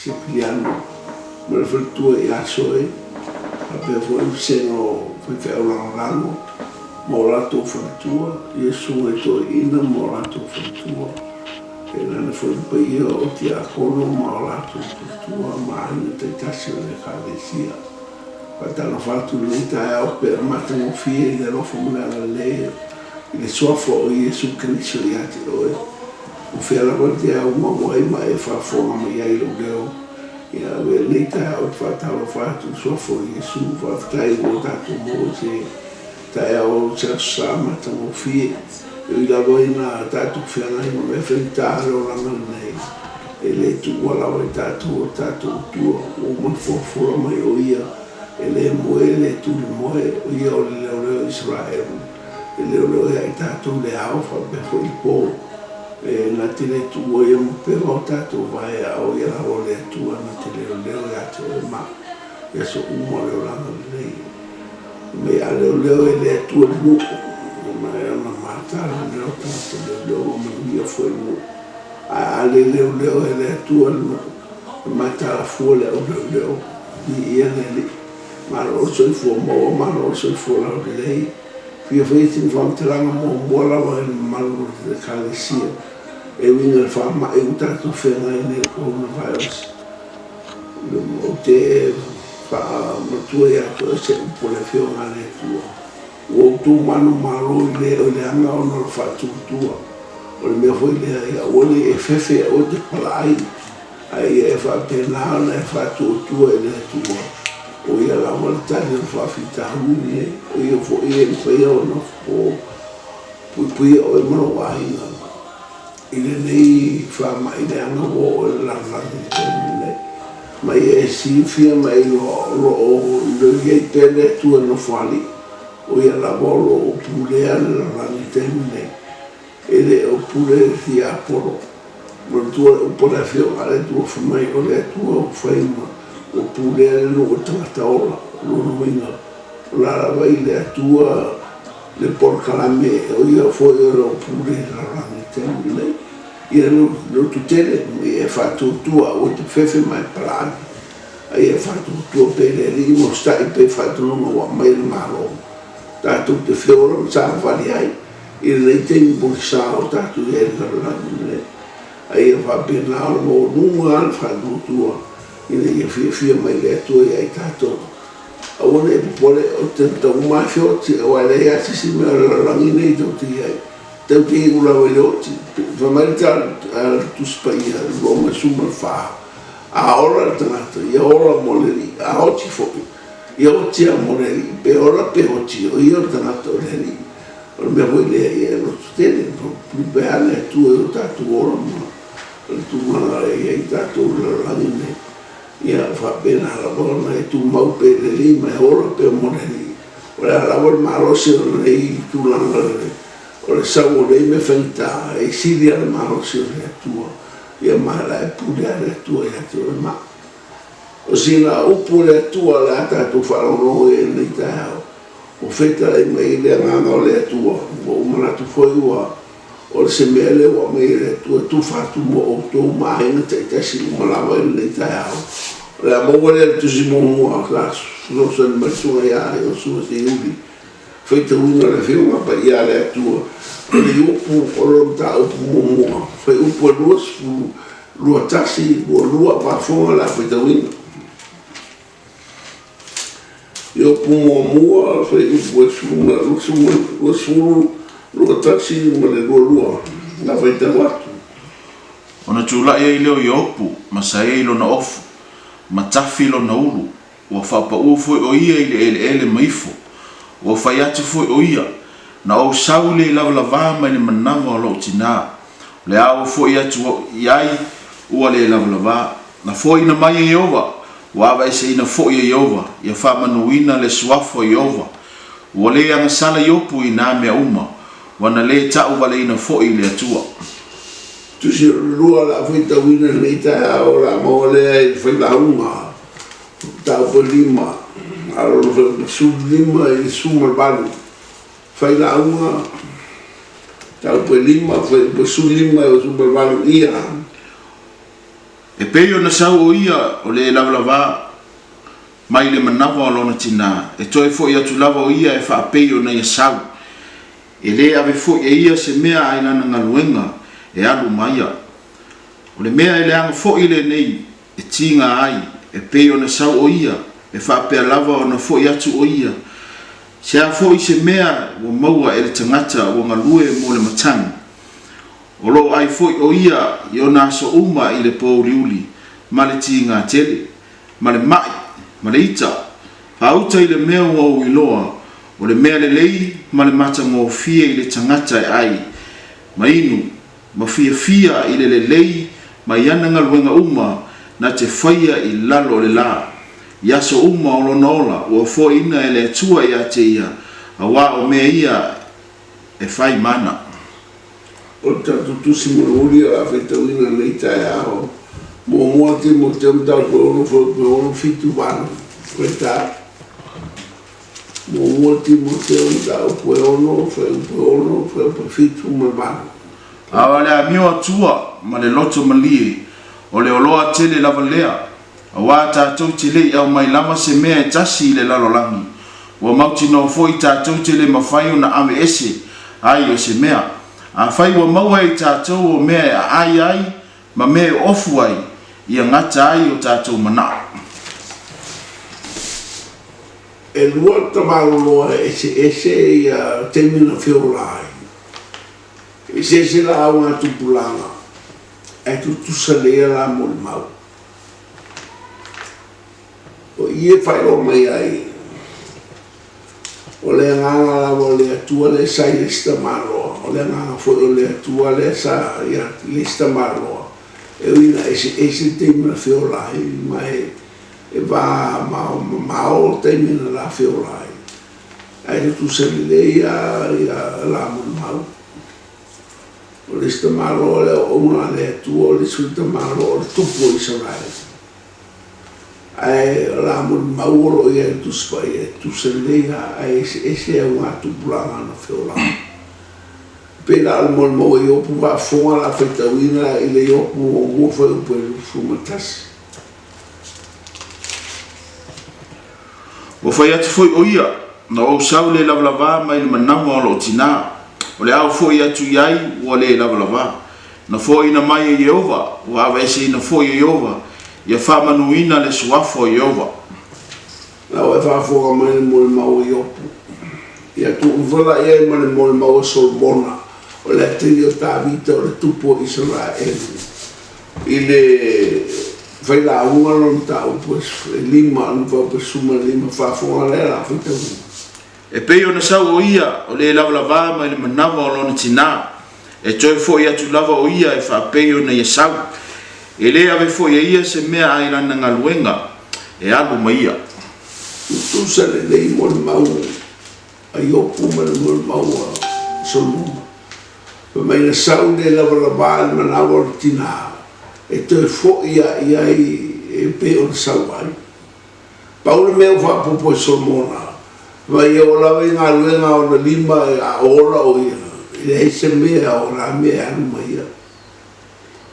Sipiliano ma le faletua ia Soe, faapea foi le vasega o faifeau lagolago ma o latou faletua, ia susuga i toeaiina ma o latou faletua, tainane foi le paia o tiakono ma o latou faletua ma aiga taitasi o le Ekalesia. Faatalofa atu i lenei taeao pea matagofie i le alofa ma le agalelei i le Suafa o Iesu Keriso ia te oe. O fea lava e te aumau ai ma e faafofoga mai ai i lou leo, ia avea lenei taeao ou te faatalofa atu i le Suafa o Iesu. Faafetai ua tatou maua i se taeao o se Aso Sa matagofie. E ui lava ina tatou feagai ma mea faigata le olaga lenei, e le tuua lava i tatou o le tatou Atua. Ua uma ona folafola mai o Ia e le moe e le tu i le moe, o Ia o le leoleo o Isaraelu, e leoleo ia i tatou i le ao faapea foi i le po. E na te le tuua ia ma peva o tatou vae, a o Ia lava o le Atua na te leoleo ia te oe ma i aso uma o le olaga lenei. Mei a leoleo e le Atua le nuu, ma e ona mata leoleo tagata leoleo ma manuia foi le nuu. Ae a le leoleo e le Atua le nuu, e mataala fua le au leoleo, viia le Alii. Malo le soifua maua, malo le soifua laulelei. Fia faia sina faamatalaga muamua lava i le mamalu o le Ekalesia e uiga i le faamai ua tatou feagai nei i le coronavirus. Ou te faamatua ia te oe se upu a le Afioga a le Atua, Ua outou manumalo i le o leaga ona o le faatuatua. O le mea foi lea, ia aua ne i e fefe, aua e te palaai, ae ia e faapena ona e faatuatua i le Atua, o Ia lava le tali o le faafitauli lenei, o Ia foi e mafai ona puipuia oe ma lou aiga. I lenei faamai leaga ua oo i le lalolagi i le taimi lenei. Ma ia e silafia ma e iloa o lo o i ai pea le Atua i Nofoalii, o Ia lava o lo o pulea le lalolagi i le taimi lenei, e le o pule le tiapolo. Manatua le upu a le Afioga a le Atua fai mai, O le Atua ua fai ma ua pulea le nuu e tagata ola. O lona uiga, o la lava i le Atua le polokalame o ia foi o lo o pule i le lalolagi i le taimi lenei. Ia lototele ma ia e faatuatua aua e te fefe ma e palaagi, a ia e faatuatua pea i le Alii ma osita'i pea i faatonuga ua aumai e le Malo. Tatou te feola ma savavali ai i lenei taimi pogisa o tatou i ai i le lalolagi lenei. A ia faapena ona maualuga lava le faatuatua ina ia fiafia mai le Atua ia i tatou. Aua ne i popole, o te tau uma lava e feoti, aua e leai lava se isi mea o le lalolagi lenei tou te i ai, tou te iu lava i le oti. Fai mai le tala a le Tusi Paia, Roma 14, A ola le tagata, ia ola mo le Alii, a oti foi, ia oti lava mo le Alii, pe ola pe oti, o ia o le tagata o le Alii. O le mea foi lea, ia e loto tele, pulupea le Atua i o tatou ola ma le tulaga e i ai tatou i le lalolagi lenei. Ia faapena lava ona e tumau pea i le Alii ma e ola pea mo le Alii. O le a lava le malosi o lenei tulaga o le sau o nei mea faigata, e sili lava le malosi o le Atua, ia ma o la e pule lava le Atua ia te oe ma au. O sina upu a le Atua o le a tatou faalogologo i ai i lenei taeao, ua fetalai mai i le Agaga o le Atua, ua ou manatu foi ua O se mea lea ua aumai e le Atua e tufa atu mo outou ma aiga taitasi uma lava i lenei taeao. O le a maua lea i le Tusi muamua sa fesoasoani mai le Susuga ia Iosua Seiuli, faitauina le Afioga Paia a le Atua, o le upu o lona mataupu muamua, fuaiupu e 20, 21, 22, faafofoga o le a faitauina. Iopu muamua, fuaiupu e 20, 21 ma le 22, na faitau atu. Ona tulai ai lea o Iopu ma saei lona ofu, ma tafi lona ulu, ua faapaua foi o ia i le eleele ma ifo. Ua fai atu foi o ia, Na ou sau i le lavalava mai le manava o lou tinā, o le a ou foi atu i ai ua le lavalava. Na foaiina mai e Ieova, ua avaeseina foi e Ieova, ia faamanuina le suafa o Ieova. Ua le agasala Iopu i nā mea uma, ua na lē tauvaleina foi i le Atua. Tusi o le lua o le a faitauina i lenei taeao o le a maua lea i le failauga mataupu e 5, a o le 15 i le 18. Failauga mataupu e 5, fuaiupu e 15 i le 18 ia. E pei ona sau o ia o le lavalava mai le manava o lona tinā, e toe foi atu lava o ia e faapei ona ia sau. E lē ave foi e ia se mea ai lana galuega e alu ma ia. O le mea e leaga foi lenei e tiga ai, e pei ona sau o ia, e faapea lava ona foi atu o ia. Se a foi se mea ua maua e le tagata ua galue mo le matagi, o lo o ai foi o ia i ona aso uma i le pōuliuli ma le tiga tele, ma le maʻi, ma le ita, faauta i le mea ua ou iloa, o le mea lelei ma le matagofie i le tagata e ai ma inu, ma fiafia i le lelei mai ana galuega uma na te faia i lalo o le lā, i aso uma o lona ola ua foaiina e le Atua iā te ia, auā o mea ia e fai mana. O le tatou tusi mulimuli o le a faitauina i lenei taeao, Muamua Timoteo Mataupu e 6 fuaiupu e 6, 7, 8, Faitau. Muamua Timoteo Mataupu e 6, fuaiupu e 6, fuaiupu e 7 ma le 8. A o le amio atua ma le loto malie, o le oloa tele lava lea, auā tatou te le i aumai lava se mea e tasi i le lalolagi, ua mautinoa foi tatou te le mafai ona ave ese ai o se mea. Afai ua maua e i tatou o mea e aai ai ma mea e ofu ai, ia gata ai o tatou manao. E lua tamaloloa e eseese ia taimi na feola ai. E eseese la augatupulaga ae tutusa lelei la molimau. O i e faailoa mai ai, o le agaga lava o le Atua lea sa i le isi tamaloa, o le agaga foi o le Atua lea sa ia le isi tamaloa, e ui ina eseese taimi na feola ai, ma e va mamao taimi na la feola ai, ae tutusa lelei lava ia la molimau. O le isi tamaloa o le auauna a le Atua, o le isi foi tamaloa o le Tupu o Isaraele. Ae o la molimau o lo o i ai i le Tusi Paia, e tutusa lelei lava, ae eseese augatupulaga na feola. E pei la o le molimau a Iopu, faafofoga la faitauina i le Iopu muamua fuaiupu e 21. Ua fai atu foi o ia, Na ou sau le lavalavā mai le manawa o lou tinā, o le ao foi atu i ai ua le lavalavā. Na foaiina mai e Ieova, ua aveeseina foi e Ieova, ia faamanuina le suafa o Ieova. La ua e faafofoga mai i le molimau a Iopu. Ia tuu ifo la i ai ma le molimau a Solomona, o le atalii o Tavita, o le tupu o Isaraelu, i le failauga lona mataupu e lima, lona mataupu e 15, faafofoga lea la faitauina. E pei ona sau o ia o le lavalavā mai le manawa o lona tinā, e toe foi atu lava o ia e faapei ona ia sau. E lē ave foi e ia se mea ai lana galuega e alu ma ia. Tutusa lelei molimau a Iopu ma le molimau a Solomona. Fai mai na sau le lavalava i le manawa o le tinā e toe foi a i ai e pei ona sau ai. Pau le mea ua faaopoopo e Solomona, fai mai e oo lava i galuega a ona lima a ola o ia, e leai se mea o la mea e alu ma ia.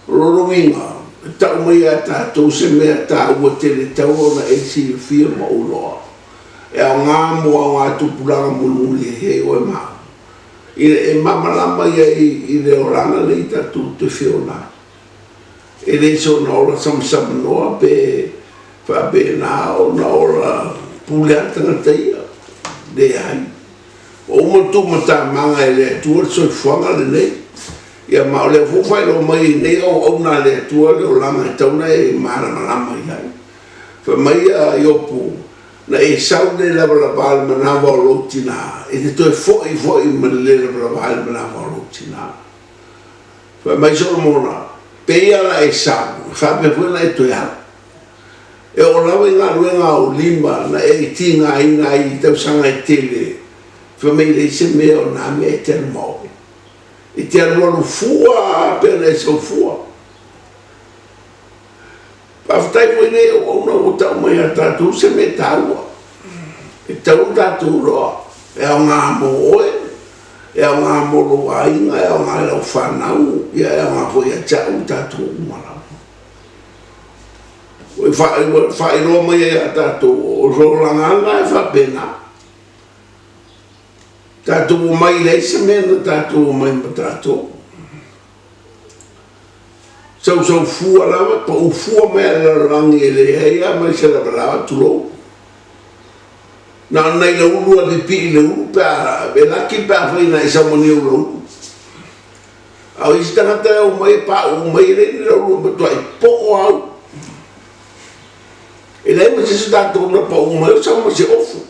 O lona uiga, e tau mai ia tatou se mea taua tele e tatau ona e silafia ma ou iloa, e aoga mo augatupulaga mulimuli e i ai oe ma au, ina e malamalama i ai i le olaga lenei tatou te feola ai. E le soona ola samasamanoa pe faapena ona ola pule lava le tagata ia. Leai. Ua uma ona tuumatamaga e le Atua le soifuaga lenei. Ia ma o lea foi ua faailoa mai e nei auauna a le Atua le olaga e tatau ona e malamalama i ai. Fai mai a Iopu, Na e sau le lavalava i le manava o lou tinā, e te toe foi foi ma le le lavalava i le manava o lou tinā. Fai mai Solomona, Pei lava na e sau, e faapea foi ona e toe alu. E oo lava i galuega a ou lima na e tigaina ai i tausaga e tele, fai mai e leai se mea o na mea e te alu ma oe. E te alualu fua lava pei ona e sau fua. Faafetai foi nei auauna ua tau mai ia tatou se mea taua e tatau ona tatou iloa, e aoga mo oe, e aoga mo lou aiga, e aoga i lau fanau, ia e aoga foi ia te au, tatou uma lava. Ua faailoa mai ai ia tatou, o le olaga lava lena e faapena. Tatou omai e leai se mea na tatou omai ma tatou. Sausau fua lava, pau fua mai lava i le lalolagi e leai lava ma se lavalava, tulou. Na o nai laulu lava e pipii i le ulu pe a, e laki pe afai na e saumani ou laulu. A o isi tagata e omai e pauu mai e leai ni laulu e matuai poo au. E leai ma se isi o tatou na pau mai o sau ma se ofu.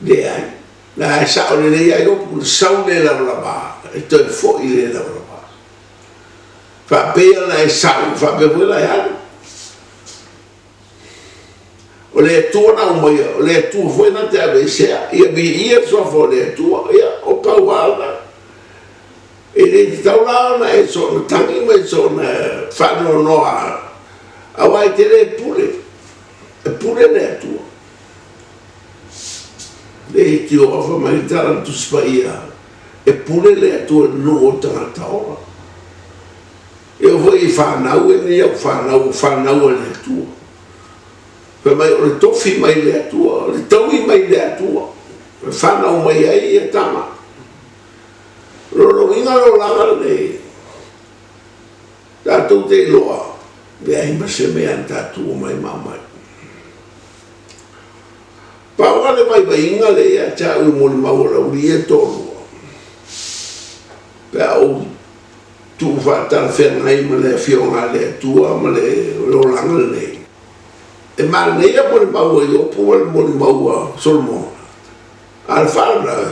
Leai. La e sao lelei lava Iopu, na sau le lavalava, e toe foi le lavalava. Faapea ona e sau, faapea foi la e alu. O le Atua na aumaia, o le Atua foi na te aveesea. Ia viia le suafa o le Atua. Ia, o pau lava lena. E le tatau la ona e soona tagi ma e soona faanoanoa, aua e te le pule, e pule le Atua. Le itioa fai mai le tala a le Tusi Paia, e pule le Atua i le nuu o tagata ola. E oo foi i fanau e nei au fanau o fanau a le Atua. Fai mai o le tofi mai le Atua, o le taui mai le Atua, e fanau mai ai ia tama. O lona uiga le olaga lenei, tatou te iloa, leai ma se mea na tatou omai ma aumai. Pau lava le vaivaiga lea ia te au e molimau a le aualii ia e toalua, pe a ou tuu faatalafeagai ma le Afioga a le Atua ma le olaga lenei. E manaia molimau a Iopu ma le molimau a Solomona, a o le faalavelave,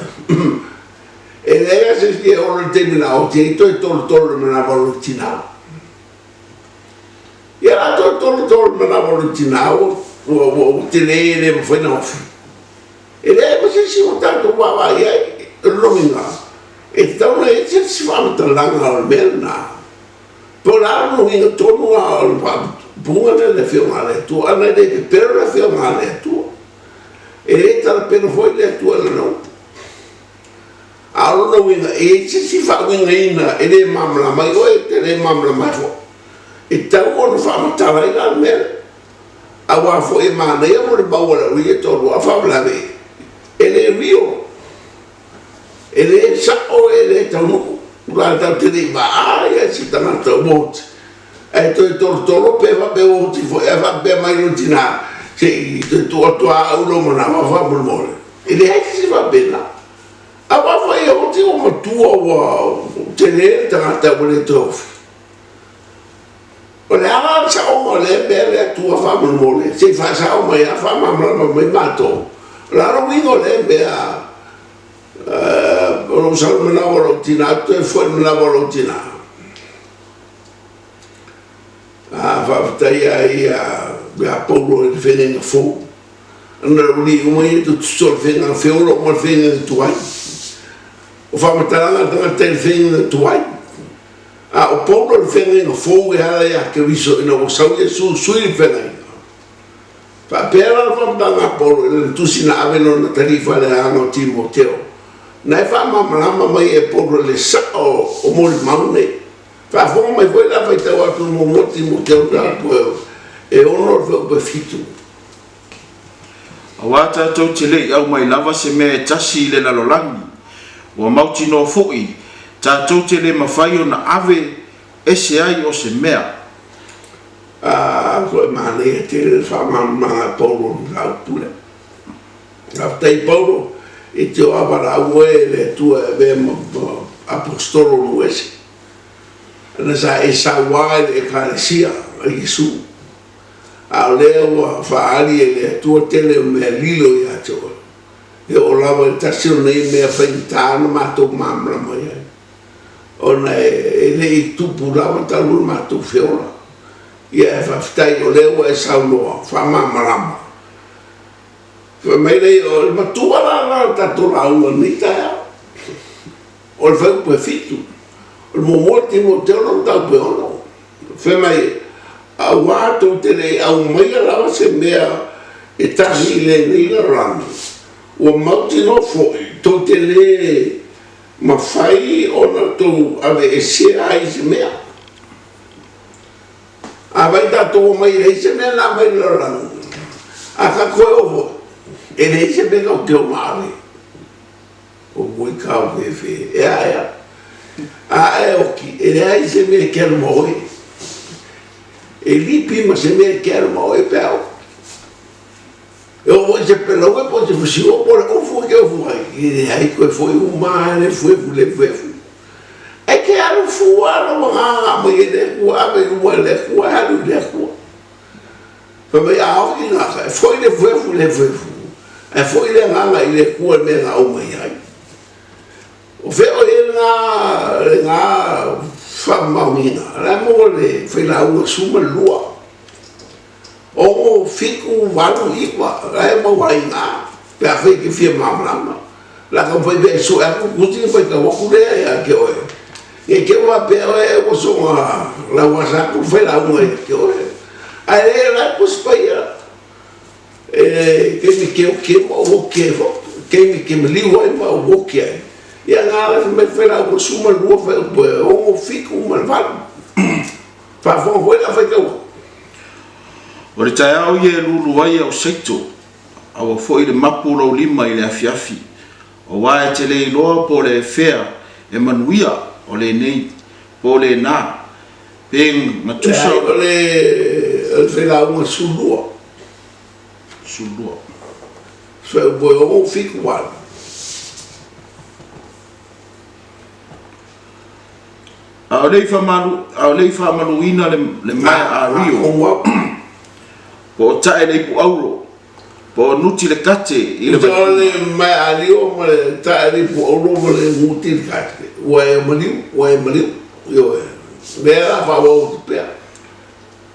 e leai lava se isi e ola i le taimi na oti ai toe tolotolo i le manava o lona tina. Ia la toe tolotolo i le manava o lona tina ua, ua, ua, ua tele e le mafai ona ofi. E leai ma se isi o tatou vaavaai i ai. O lona uiga, e tatau ona i ai se isi faamatalaga o le mea lena. Po o le a lona uiga tonu lava o le faaupuga lea i le Afioga a le Atua, ana e le pepelo le Afioga a le Atua. E le talapelo foi le Atua i lana upu. A o lona uiga, e i ai se isi faauigaina e le malamalama ai oe, e te le malamalama ai foi. E tatau ona faamatala ai la le mea lea. Aua foi e manaia mo le mau a le aualii e toalua, a o le faalavelave, e le real, e le sao, e le taunuu. Aua tatou te le i vaai se tagata ua oti, ae toe tolotolo pe faapea ua oti foi, ae faapea mai lona tina, se i toe tuu atu lava au lou manava faamolemole. E leai se isi faapena. Aua foi e oti ua matua ua tele le tagata ua le toe ofi. O le a la le saoga o lea mea le Atua faamolemole, se i faasao mai a faamalamalama mai matou. O le a le uiga o lea mea o lou sau i le manava o lou tina atu toe foi i le manava o lou tina. A faafetai ai ia Paulo i le feagaiga fou. Ona o alii uma ia tutusa o le feagaiga feola uma le feagaiga tuai. O faamatalaga a le tagata i le feagaiga tuai. A o Paulo le feagaiga fou e ala ia Keriso ina ua sau Iesu sui le feagaiga. Faapea la le faamatalaga a Paulo i lana tusi na ave lona talifaleagaga o Timoteo, na e faamalamalama mai e Paulo le sao o molimau nei. Faafofoga mai foi la faitau atu i muamua Timoteo mataupu e 6 le fuaiupu e 7. Aua tatou te le i aumai lava se mea e tasi i le lalolagi, ua mautinoa foi tatou te le mafai ona ave ese ai o se mea. A toe manaia tele le faamalamalamaga a Paulo i le mataupu lea. Faafetai Paulo i te oa valaau oe e le Atua e avea ma Aposetolo o nuu ese, ana sa e saua i le Ekalesia a Iesu. A o lea ua faaali e le Atua tele o mea lilo ia te oe, e oo lava i le tasi o nei mea faigata na matou malamalama i ai, ona e le i tupu lava talu le matou feola. Ia ae faafetai o lea ua e saunoa faamalamalama. Fai mai lea, o le matua la lena o le tatou lauga i lenei taeao. O le fuaiupu e 7, o le muamua Timoteo lona mataupu e 6. Fai mai, Aua tou te le i aumaia lava se mea e tasi i lenei lalolagi, ua mautinoa foi tou te le mafai ona tou aveesea ai se mea. Afai tatou omai e leai se mea na aumai i le lalolagi, a tatou toe o foi, e leai se mea tatou te o ma ave. O moi kau fefe, ea ea. A e oki, e leai se mea e te alu ma oe. E lipi ma se mea e te alu ma oe pe a oki. E oo foi i se pelaue po o se fusiua po o le ofu e te ofu ai, e leai toe foi uma lava le efuefu i le efuefu. E te alu fua lou agaga aumai e le Atua, ave i luma e le Atua, e alu i le Atua. Fai mai a oki gata, e foi le efuefu i le efuefu, ae foi le agaga i le Atua i le mea na aumai ai. O fea o i ai lena, lena faamaoniga? O la e maua i le failauga 12. 6, 7, 8, 9, la e maua ai i ina, pe afai e te fia malamalama. O le a taumafai pea e sue atu le tusi ona faitau atu lea ia te oe, ne i te i ua faapea oe ai ua soona lauasa atu le failauga ia te oe. Ae leai o la e Tusi Paia, e taimi e te oti ai ma ou oti ai foi, taimi e te maliu ai ma ou oti ai. Ia na ala fai mai le failauga 12 fuaiupu e 6, 7 ma le 8. Faafofoga foi la faitau atu. O le taeao ia e lulu ai au saito, aua foi le mapu lou lima i le afiafi, aua e te le iloa po o le fea e manuia, o lenei, po o lena, pe gatusa. Leai, o le failauga 12. 12. Fuaiupu e 6, 7, 8. A o le i faamaluina le maea a Rio, po o tae le ipu auro, po o nuti le kate i le vaipuna. O le maea a Rio ma le tae le ipu auro ma le nuti le kate, ua e maliu, ua e maliu, ioe, lea la faaauau atu pea.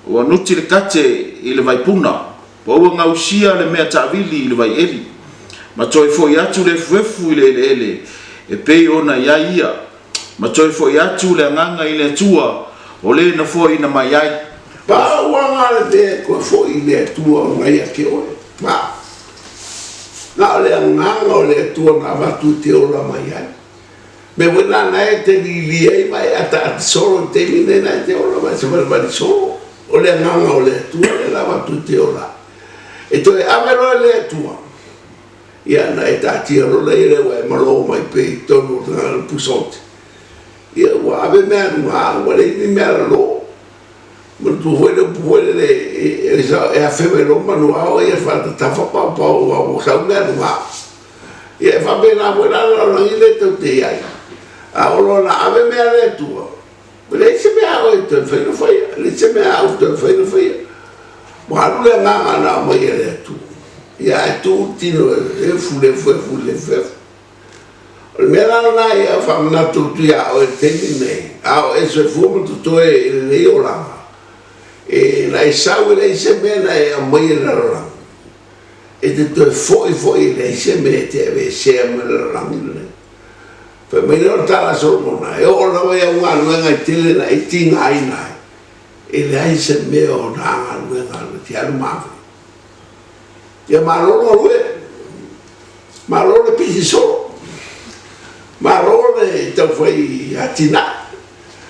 Ua nuti le kate i le vaipuna, po ua gausia le mea taavili i le vaieli, ma toe foi atu le efuefu i le eleele e pei ona i ai ia, ma toe foi atu le agaga i le Atua o le na foaiina mai ai. Pau aga le mea e toe foi i le Atua ona ia te oe, ma na o le agaga o le Atua na avatu e te ola mai ai. Mea foi na na e te lili ai ma e ataata solo i taimi nei na e te ola ma e savalivali solo. O le agaga o le Atua lea na avatu e te ola. E toe ave loa e le Atua, ia na e taatia loa lea lea ua e malo mai pea i totonu o le pusaoti. Ia ua ave mea aluga, ua leai ni mea lalo. Manatua foi le upu foi lele e afe mai loa manuao ia faatatafa paopao aua ua sau mea aluga. Ia e faapena foi la le lalolagi lea tou te i ai. A oo loa ina ave mea a le Atua, e leai se mea a oe e toe mafai ona faia, e leai se mea a au e toe mafai ona faia. Ua alu le agaga na aumai e le Atua, ia ae tuu le tino e efu le efu efu le efu efu. O le mea la lena ia faamanatu atu ia oe i le taimi lenei, a o e soifua ma totoe i lenei olaga, e na e sau e leai se mea na e aumaia i le lalolagi, E te toe foi foi e leai se mea e te aveesea mai le lalolagi lenei. Fai mai lea o le tala a Solomona, e oo lava i au galuega e tele na e tigaina ai, e leai se mea o na galuega na te alu ma ave. Ia malo le galue, malo le pisi solo, malo le taufai atinae.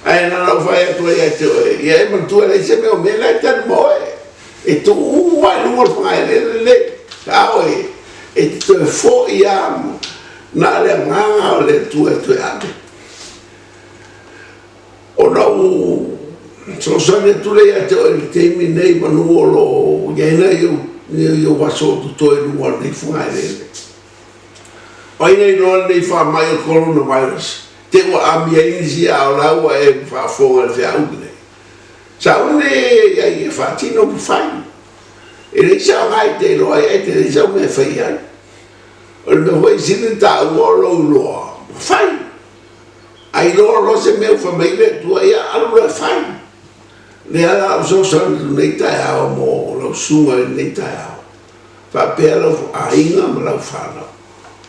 Ae na ona ou fai atu ai ia te oe, ia e manatua e leai se mea o mea la e tali ma oe. E tuu lava i luga o le fagaeleele lenei, a oe, e te toe foi lava na o le agaga o le Atua e toe ave. Ona ou fesoasoani atu lea ia te oe i le taimi lenei manu o lo o i ai nai ou aso o totoe i luga o lenei fagaeleele. O ai na iloa lenei faamai o le coronavirus? Te ua amia ai nisi a o la ua e faafofoga i le feau lenei. Sa umi nei ai e faatino ma fai. E leai se aoga e te iloa ai ae te leai sau mea e fai ai. O le mea foi sili ona taua o lou iloa ma fai. A iloa loa se mea ua fai mai le Atua, ia alu loa e fai. Lea la ua fesoasoani i lenei taeao mo lau susuga i lenei taeao. Faapea lau aiga ma lau fanau.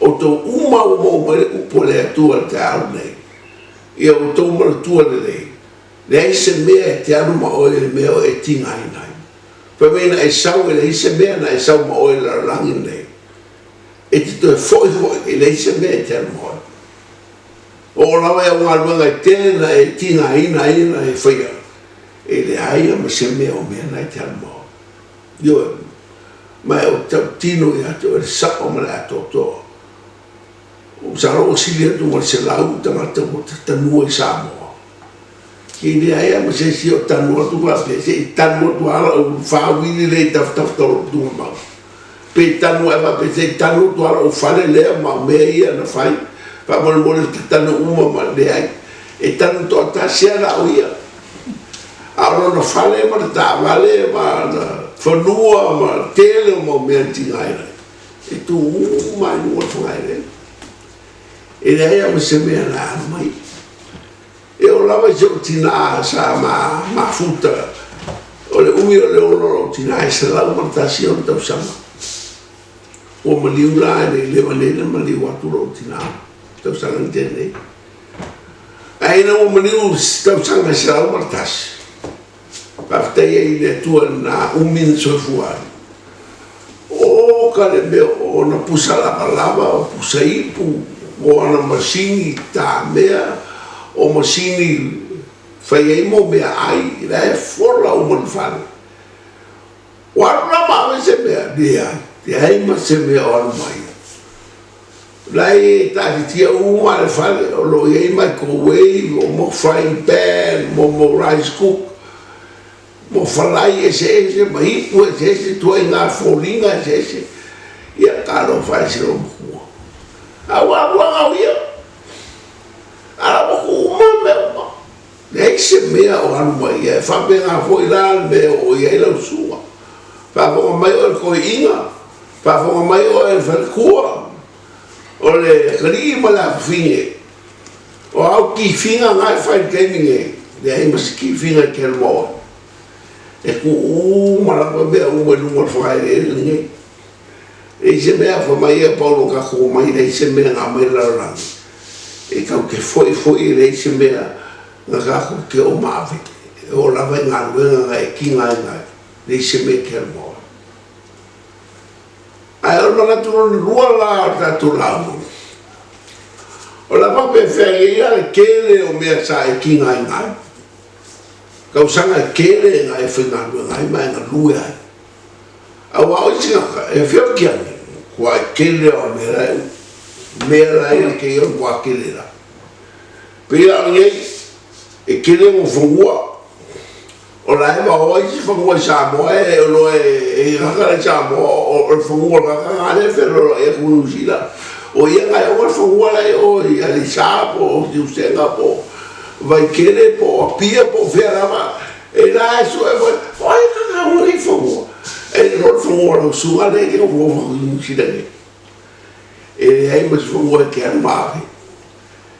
Outou uma ua maua mai le upu a le Atua i le taeao lenei. Ia outou manatua lelei, leai se mea e te alu ma oe i le mea o e tigaina ai. Fai mai na e sau e leai se mea na e sau ma oe i le lalolagi lenei. E te toe foi foi e leai se mea e te alu ma oe. Oo lava i au galuega e tele na e tigaina ai na e faia. E leai lava ma se mea o mea na e te alu ma oe. Ioe, ma e ou te tautino ia te oe le sao ma le atoatoa. Masalo ua sili atu ma le 100 tagata ua tatanua i Samoa. E leai lava ma se isi o tanu atu faapea, se i tanu atu lava lau fa uili lea i tafatafa o lou tugamau. Pe tanu ae faapea, se i tanu atu lava lou fale lea ma mea ia na fai, faamolemole ta tanu uma ma, leai. E tanu toatasi lava na o ia. A o lona fale ma le taavale ma le fanua ma le tele o mau mea na tiga ai, e tu uma lava i luga o le fagaeleele. E leai lava ma se mea na alu mai. E oo lava i si ou tinā sa mafuta, o le umi o le ola o lou tinā e 101 ona tausaga. Ua maliu la e le i leva nei ona maliu atu lou tinā, tausaga na tea nei. Ae ina ua maliu i se tausaga e 101, faafetai ai i le Atua i lena umi na soifua ai. O ka le mea o ona pusa lavalava, o pusa ipu, o ana masini tamea, o masini fai ai mo meaai, la e fola uma i le fale. Ua alu la ma ave se mea? Leai, leai ma se mea o alu mai. La e taatitia uma le fale, o lo o i ai microwave, o mo frying pan, mo mo rice cook, mo falai eseese ma ipu eseese, ituaiga foliga eseese. Ia, talofa e si ou matua. A ua alu lava o ia. A la ua tuu uma mea uma. Leai se mea o alu mai ia, e faapena foi la le mea e oo i ai lau susuga. Faafofoga mai oe i le toeaina, faafofoga mai oe i le faletua, o le atalii ma le afafine, o au kifiga na e fai i le taimi nei, leai ma se kifiga e te alu ma oe. E tuu uma lava mea uma i luga o le fagaeleele lenei. Leai se mea, fai mai ia Paulo tatou omai, leai se mea na aumai le lalolagi e tatou te foi foi, e leai se mea na tatou te o ma ave, e oo lava i galuega na e tigaina ai, leai se mea e te alu ma oe. Ae o le manatu lona lua la o le tatou lauga, o le a faapefea nei la le tele o mea sa e tigaina ai, tausaga e tele na e faigaluega ai ma e galue ai. Aua o isi tagata e feoti ane, kua e tele o mea la e u, mea la e te ia kua tele la. Pei a o nei, e tele mo fanua, o la e vaoa isi fanua i Samoa e o loa e gata la i Samoa, o le fanua o le gata nga lea feloaloai atu i Niu Sila. O ia nga e ona le fanua la e o i Aleisa po o Siusega po o Vaitele po o Apia po o fea lava, E la e sue foi, o ai ka ka ua nei fanua? E le loa le fanua o lau susuga lea e te nofonofo atu i Niu Sila nei. E leai ma se fanua e te alu ma ave.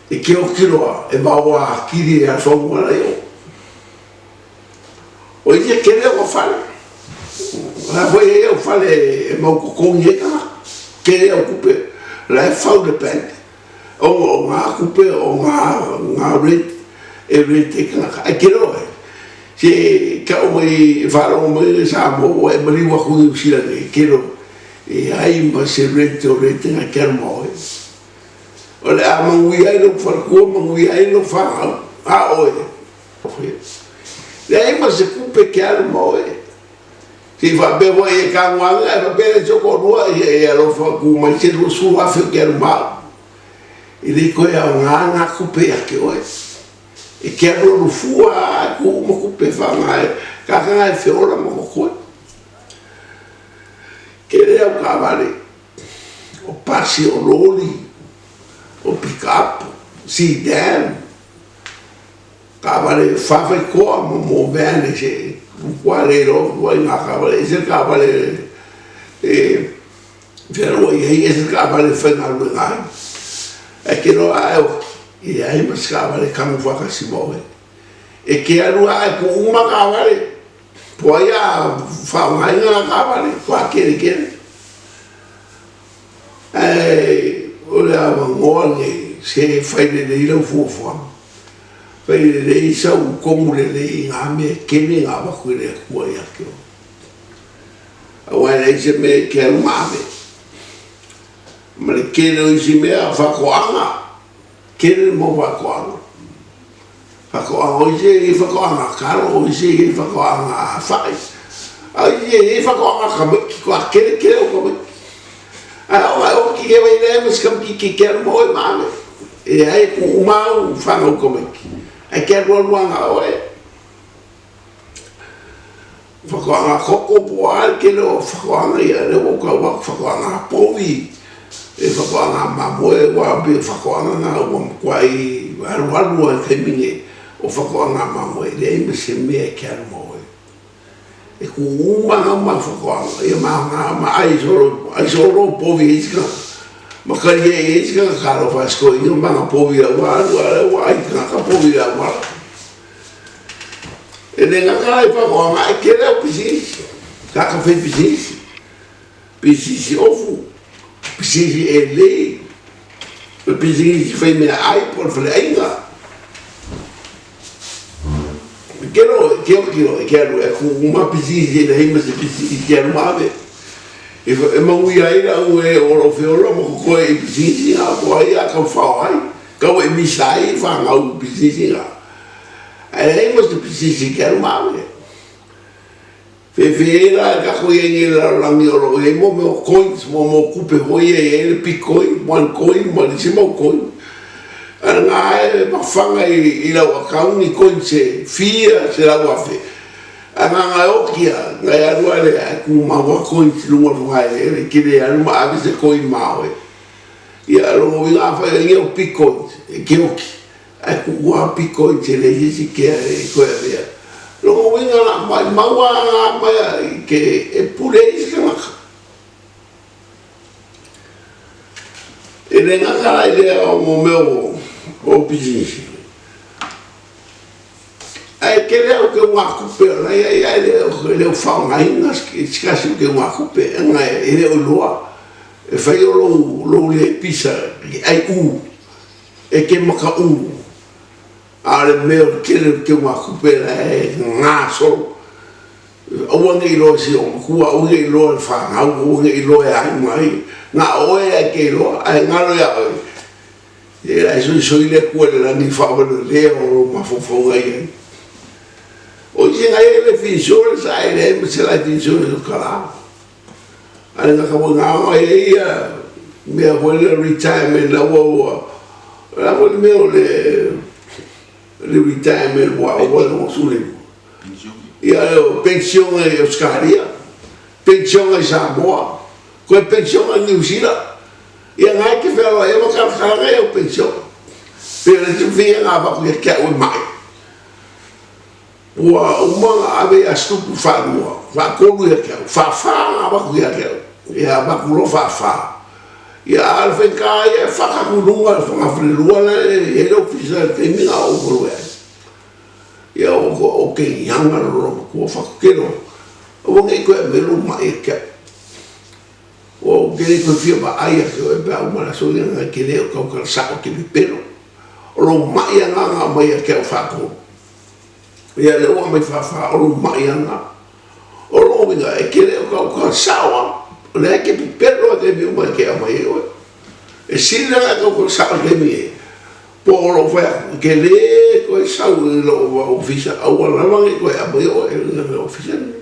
E te oti loa, e maoa atili ai a le fanua la i o. O ia tele ona fale. O la foi e i ai au fale e mau totogi ai tagata. Tele au tupe, o la e fau le bank. Ona o ngā kupe, o ngā, ngā rent, e rent ai tagata. Ae kilo e, se tau mai, faalogo mai le Samoa ua e maliu atu i Niu Sila nei, kilo, e ai ma se rent o rent ngā te alu ma oe. O le a manuia ai lou faletua, manuia ai lou fanau, a oe. Leai ma se kupe ke alu ma oe. Se i faapea foi e tagoaga ae faapea le isi o toalua, ia e alofa tu mai se 20,000 ou te alu ma au. E le toe aoga ngā kupe ia te oe. E te alualu fua a e kuu uma kupe whaanga e kakanga e wheola ma kokoe. Kere au taavale, o pasi, o loli, o pick up, sedan, Taavale whawhai koa mo mo van e se kua le iloa fua i ngā taavale ese le taavale e fealuai ai ese le taavale e faigaluega ai. Ae ke loa ae oki e leai ma se taavale kanu whaatasi ma oe. E ke alu ae ku uma taavale po ai a whaongaina ngā taavale kua kere kere. Ae o le avanoa nei se whai lelei lau fuafuaga. Whai lelei sau komu lelei i ngā mea e kene ngā waku i le Atua ia te oe. Aua e leai se mea e te alu ma ave. Ma le tele o isi mea, whakoanga, tele le mau whakoanga. Whakaoanga o isi e i ai whakaoanga a kalo, o isi e i ai whakaoanga a whai. A isi e i ai whakaoanga a kamaiki, ko a kere kere o kamaiki. Ae o ai o ki ke wai lea ma si kamaiki ke ke alu ma oe ma ave. E ai ku uma au whanau kamaiki. Ai ke alu alu anga oe. Whakaanga koko po a le tele o whakaanga ia le ua kau aku whakaanga povi e whakaanga mamoe ua be whakaanga nga ua matua i alualu ai taimi nei o whakaanga mamoe leai ma se mea e ke alu ma oe e ku uma nga uma whakaanga ia ma nga ma ai solo ai solo povi e isi kanga ma kari e isi kanga kalo whasko i ma nga povi a ua alu a ua ai kanga povi a ua. E le gata ai whakaoanga e kere au pisinisi, ka ka whai pisinisi, pisinisi ofu, pisinisi e lei, me pisinisi whai mea ai po le whale ainga. E kero, e kero kero, e ke alu, e ku uma pisinisi e le hei ma se pisinisi ke alu maave. E, e maui ai la u e o lo whiola mo koe i pisinisi ngā po ai a kau whao ai, kau e misa ai whangau pisinisi ngā. Ae leai mo se pisisi ke alu maave. Whewhe e la e kako i ai nei lalolagi o loo i ai mo mea o coins, mo mo kupe hoi e i ai le big coin, one coin ma le isi mau coin. Ae nga e mawhanga i lau account ni coins e fia 100,000. Ae nga nga e okia, nga e alu ale ae kumau a coins i lunga o le whakaelele, ke le alu ma ave se coin ma oe. Ia longo uiga a whai o inge o big coins, e ke oki. Ae kuku a piko i te rei isi ke a e koe avea. Loko uiga la mai maua a nga mai a i ke e pule ai isi kanaka. E le ngaka la i lea o mo mea o o pisinisi. Ae kele au ke unga kupe o lai ai ae le o le o whaongahinga sikasi o ke unga kupe anga e le o iloa e whai o lou lou le pisa i ai u. E ke makaʻu, a o le mea o le tele o le keu a kupe la e gasolo. Aua ne i loa i si ou makua, aua ne i loa i le fanau, aua ne i loa e aiga ai. Na o oe ae ke iloa, ae galo iā oe. E la e soisoi le Akua i le lagi i faavalelea o lou mafaufauga i ai. O isi ngai e life insurance ae leai ma se life insurance o ka la. Ae na ka whakaanga e ia mea foi le retirement la ua ua la foi le mea o le le retirement ua ua le sule ia o pension i Australia pension i Samoa koe pension i New Zealand ia ngai ke whealoa e wakarakara e o pension pe le te whia ngā waku ia kia ue mai. Ua uma ona ave ia Stupu whaalua, whaatolu ia ki au, whaawha nga waku ia ki au, ia waku loa whaawha. Ia a le whaika ia e whakaku lunga le whangawhare la e he le ofisa le taimi nga o waru ai. Ia o ko o ke ihanga lo lo makua whakukero, aua ngei koe a melo mai e kia. Ua o ke le koe fia wa ai a ke oe pe a uma la so ia ngai ke leo kau kala sao ke pepelo. O lo mai a nga nga mai a ke au whaatolu. Ia le ua mai whawha o lou mai ana. O lou uiga e kele o kau ka sao a, o lea ke pepelo a taimi uma e ke au mai e oe. E sili langa e kau ka sao taimi e, po o lou whai aku, ke le koe sau i lou wa ofisa, aua lava nge koe a mai oe e ringa me ofisa nei.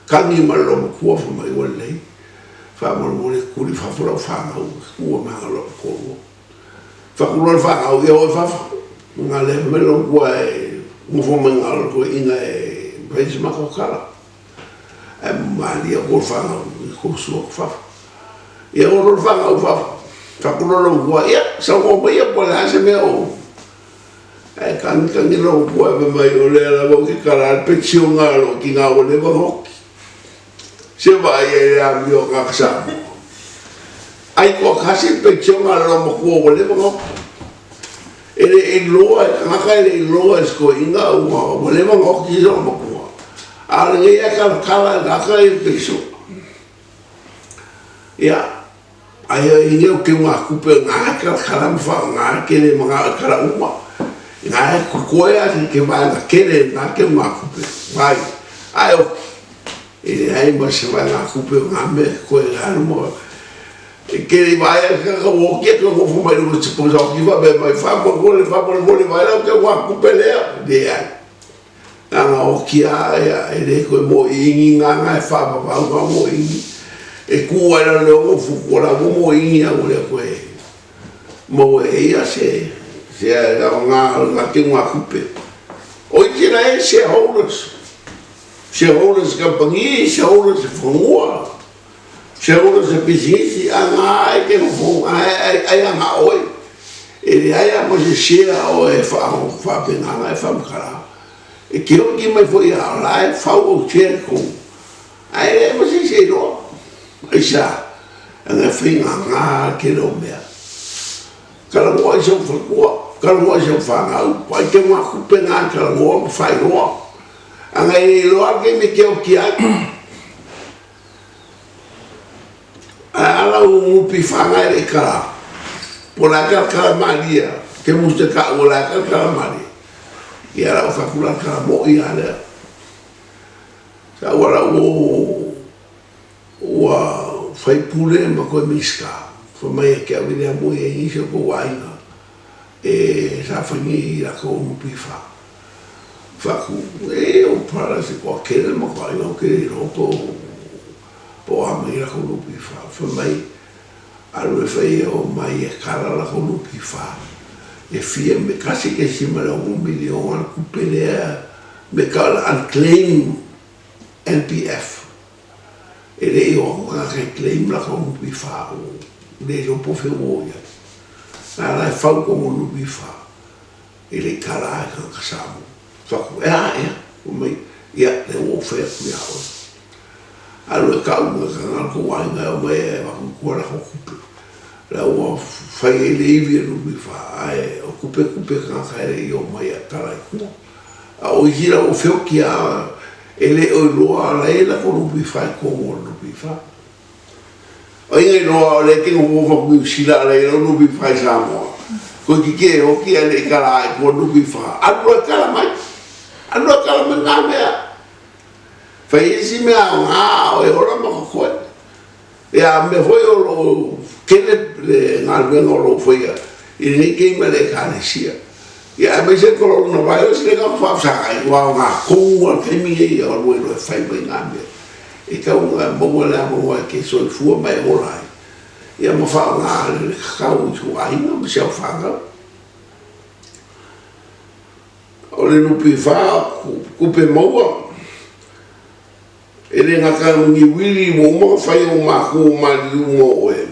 Kangi ma lou makua wha mai ua lei, wha molemole kuli whafo lau whanau, kua manga lou kōrua. Whaku loa le whanau ia oe fafo. Nga le me lo kua e ngofo mai nga lo koe inga e pai se mako kala. E malia ko whanau i ko sua ko fafo. Ia o lo whanau fafo. Whaku loa lo kua ia sa ngo mai ia po le ase mea o. E kangi kangi lo kua e mai o le ala mo ke kala pension nga lo ki nga o le hoki. Se vaai ai le amio a ka Samoa. Ai koa kasi pension a le makua ua leva ngau. E le i loa e kangaka e le i loa e sikoiga ua ua leva ngau ki se makua. A le ngei a kala kala e kaka i pension. Ia, ai ai nei o ke ngā kupe ngā kala kala ma wha ngā kere ma ngā kala uma. Ngā e kokoea ke ke vaenga kere ngā ke ngā kupe. Vai, ai o E leai ma se vaega kupe o ngā mea koe e haere mo. E kele i vaai a kaka ua oki atu e nofo mai luga se posa oki faapea mai faamolemole faamolemole vaai la ou te ua kupe lea. Leai. Ana oki a ia e le toe moiingi ngana e faavavau nga moiingi. E ku ai la le ono fuku o la ua moiingi a ua le toe maua e ia se se nga nga te nga kupe. O isi la e shareholders. Shareholders kampangi, shareholders fanua. Shareholders se pisinisi, a ngā ai ke nofo ai ai a ngā oe. E leai a ma se share o e whaapenganga e whamakara. E ke oki mai fo ia la e whau o share kou. Ai le ma se se roa. Ai sa, anga whai ngā ngā ke leo mea. Karangoa i sau whakua, karangoa i sau whanau, pai te ngā kupe ngā karangoa ma whai roa. Anga e roa ke me ke oki ai. Ae ala u ngupi whangai le kara. Po la kara kara malia. Ke muste ka ua la kara kara malia. Ia la u whakula kara mo ia lea. Sa ua la ua ua whai pule ma koe miska. Wha mai a ke au i lea mo ia inisi o kou ainga. E sa whangi i la kou ngupi wha. Whaku, e o para se koa kele ma koa inga o kele i roto o a mai la kou lupi wha. Wha mai, alu e whai e o mai e kala la kou lupi wha. E fia me kasi ke si ma le ongo milionga le kupe lea me ka la unclaim NPF. E le i o aku kaka ke claim la kou lupi wha o le lopo fe o ia. Nā la e whau kongo lupi wha. E le i kala ai ka ka Samoa. Whaku, e a, e a, o mai, ia, le ua whai aku ia oe. Alu e ka unga ka ngalo ko wainga e o mai e waku kua lako kupe. La ua whai e le iwi e lupi wha, ae o kupe kupe ka ngaka e le i o mai a tala i kua. A o isi la ua whioki a, e le oi loa ala e lako lupi wha i kongo o lupi wha. O inga i loa o le ke ngo fa ku sila ala i lo nupi fa i Samoa. Ko ki ke o ki ale i kala ai ko nupi fa. Alu a kala mai. Alu a kala mai ngā mea. Fai isi mea o ngā o e ora ma koe. E a mea foi o lo kele le ngā luenga o lo whaia i lenei kei ma le ekalesia. Ia e mai se coronavirus le ngā whaafsanga i wā o ngā kongu a taimi e ia o lue loe whai mai ngā mea. E tau nga maua le avanoa e ke soifua ma e ola ai, ia ma whaonga le kakau i tou aiga ma si au whanau. O le nupi wha kupe maua, e le ngaka ngi wili mo uma ka whai o maku o maliu mo oe.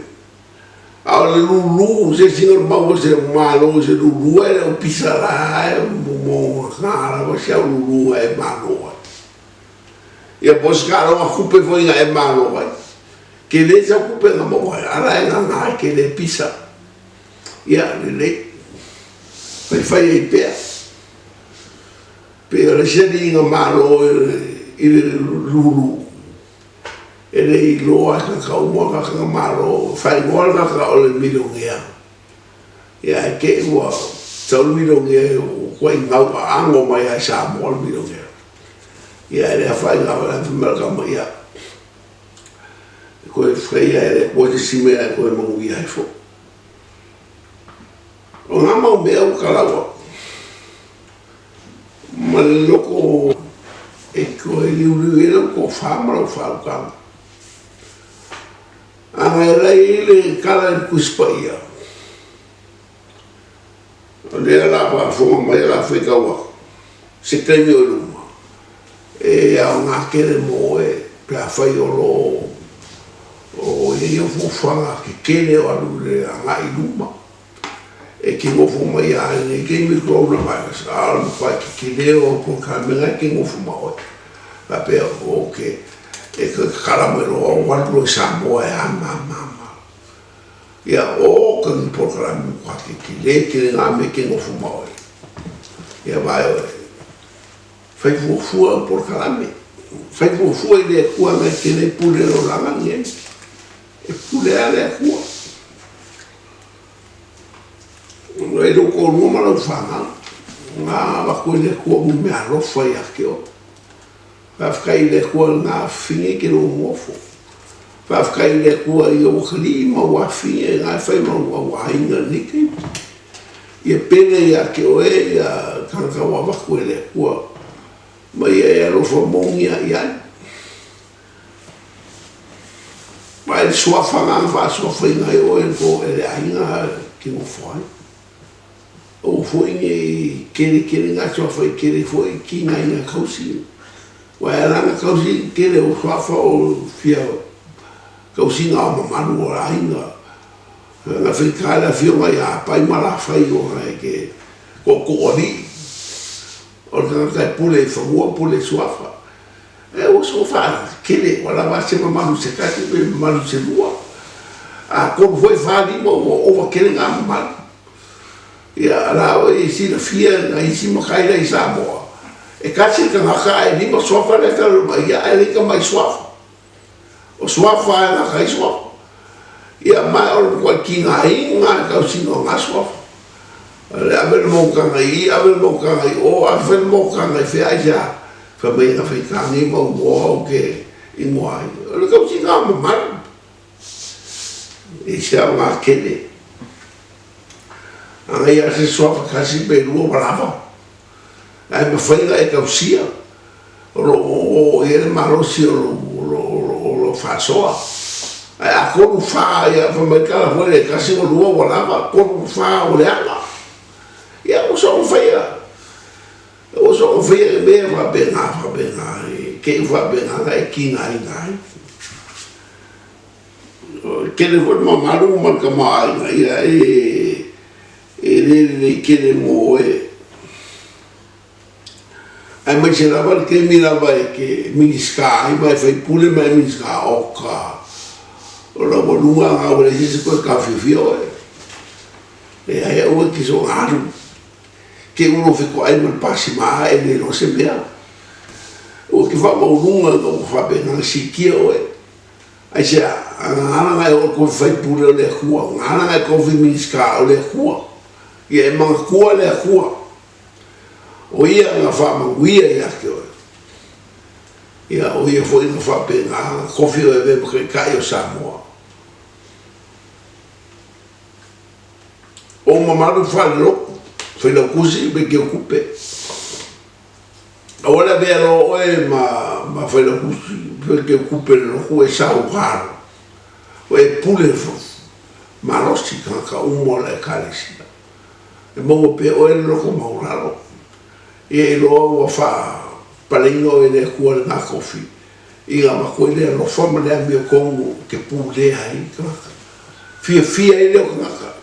A o le lulu, se singa maua se malo se lulu e le o pisa la e mo ngā rawa si au lulu e malo ai. Ia po se kaaloga kupe foi nga e malo ai. Ke le sa kupe nga mo ai, ala e nga nga ke le pisa. Ia, lelei. Fai fai ai pea. Pe o le sia ni nga malo i le lulu. E le i loa ka ka uma ka ka malo, fai ngoa ka ka o le milongea. Ia e ke ua tau le milongea kua i ngau a ango mai ai Samoa le milongea. Ia e le awhai ngā wera te mea ka mai ia. E koe whaia e le koe te sime e koe mangu ia he fo. O ngā mau mea ua kalaua. Ma le loko e koe liuliu e lau ko wha ma lau wha ukanga. Anga e lai i le kala i kuspa ia. O lea la faafofoga mai a la faitau aku, se taimi o i luma, e aoga tele mo oe pe afai o lo o i ai au fuafuaga tetele o alu i le agai i luma. E ke nofo mai a i nei taimi coronavirus, a o le matua tetele o polokalame e ke nofo ma oe. Faapea, ok, e kakala mai loa o alu loa i Samoa e a ma ma ma. Ia, o ka ni polokalame matua tetele tele ngā mea ke nofo ma oe. Ia vae oe, whai fuafua o polokalame. Whai fuafua i le Atua ngai tēnei pule o langa nei. E pule a le Atua. E lou kōlua ma lau whanau, ngā wako i le Atua mu mea alofa i a ke oe. Faafetai i le Atua i ngā whiwhinga i ke lou ngofo. Faafetai i le Atua i ou atalii ma ou afafine na e fai ma ou aiga i lenei taimi. Ia pele ia te oe ia tagata ua avatu e le Atua ma ia e alofa monia i ai. Vaai le suafa na na faasuafaina ai oe e le aiga e te nofo ai. Aua foi ne i tele tele na suafa i tele foi tigaina tausi. Aua e ala ona tausi le tele o suafa o fia tausiga o mamalu o aiga. Na faigata le afioga ia Apai ma Lafai ona e te tootoo alii. O le tagata e pule i fanua pule i suafa. Ae ua soona faatele, ua lava a se mamalu i se tasi pe mamalu i se lua. A tolu foi, fa, lima ua ova tele na mamalu. Ia, la ua e silafia nai isi matai la i Samoa, e tasi le tagata ae lima suafa lea e fealofani mai ia, ae le tamai suafa. O suafa e gata ai suafa. Ia, ma o le matuai tigaina lava e tausiga o na suafa. O le ave le monotaga i i, ave le monotaga i o, ave foi le monotaga i fea, aisea? Fai mai na faigata nei mau igoa ou te igoa ai. O le tausiga mamalu. E ese aoga tele. A na ia se suafa tasi pe lua ua lava. Ae mafai ona e tausia. O lo o oo i ai le malosi o lou faasoa. Ae a tolu fa, ia fai mai tala foi lea, tasi ma lua ua lava, tolu fa ua leaga. Ia ua soona faia. Ua soona faia le mea faapena, faapena, i te i ua faapena ona e tigaina ai. E tele foi le mamalu ma le tamaoaiga, ia e le lelei tele mo oe. Aemaise lava le taimi lava e te Minisita ai ma e faipule ma e Minisita, oka, o laualuga lena ua leai se isi e toe taofiofia oe. Leai, aua e te soona alu. Te i ua lou fetoai ma le pasima ae le iloa se mea. Ua te faamaualuga ina ua faapena ona siitia oe. Aisea? A na ala ona e oo i le tofi faipule o le Atua, na ala ona e tofi Minisita o le Atua. Ia e manatua le Atua, o Ia na faamanuia ia te oe. Ia, o Ia foi na faapena ona tofi oe e avea ma Taitai o Samoa. Ou mamalu faalelotu, Failautusi me Teutupe. Aua le avea loa oe ma, ma Failautusi me Teutupe i le lotu e sau galo. O e pule malosi tagata uma o le Ekalesia. E maua pea oe le loto maualalo. Ia iloa ua faapaleina oe e le Atua i lena tofi, ina avatu ai le alofa ma le amiotonu e te pulea ai le tagata. Fiafia ai lea o tagata,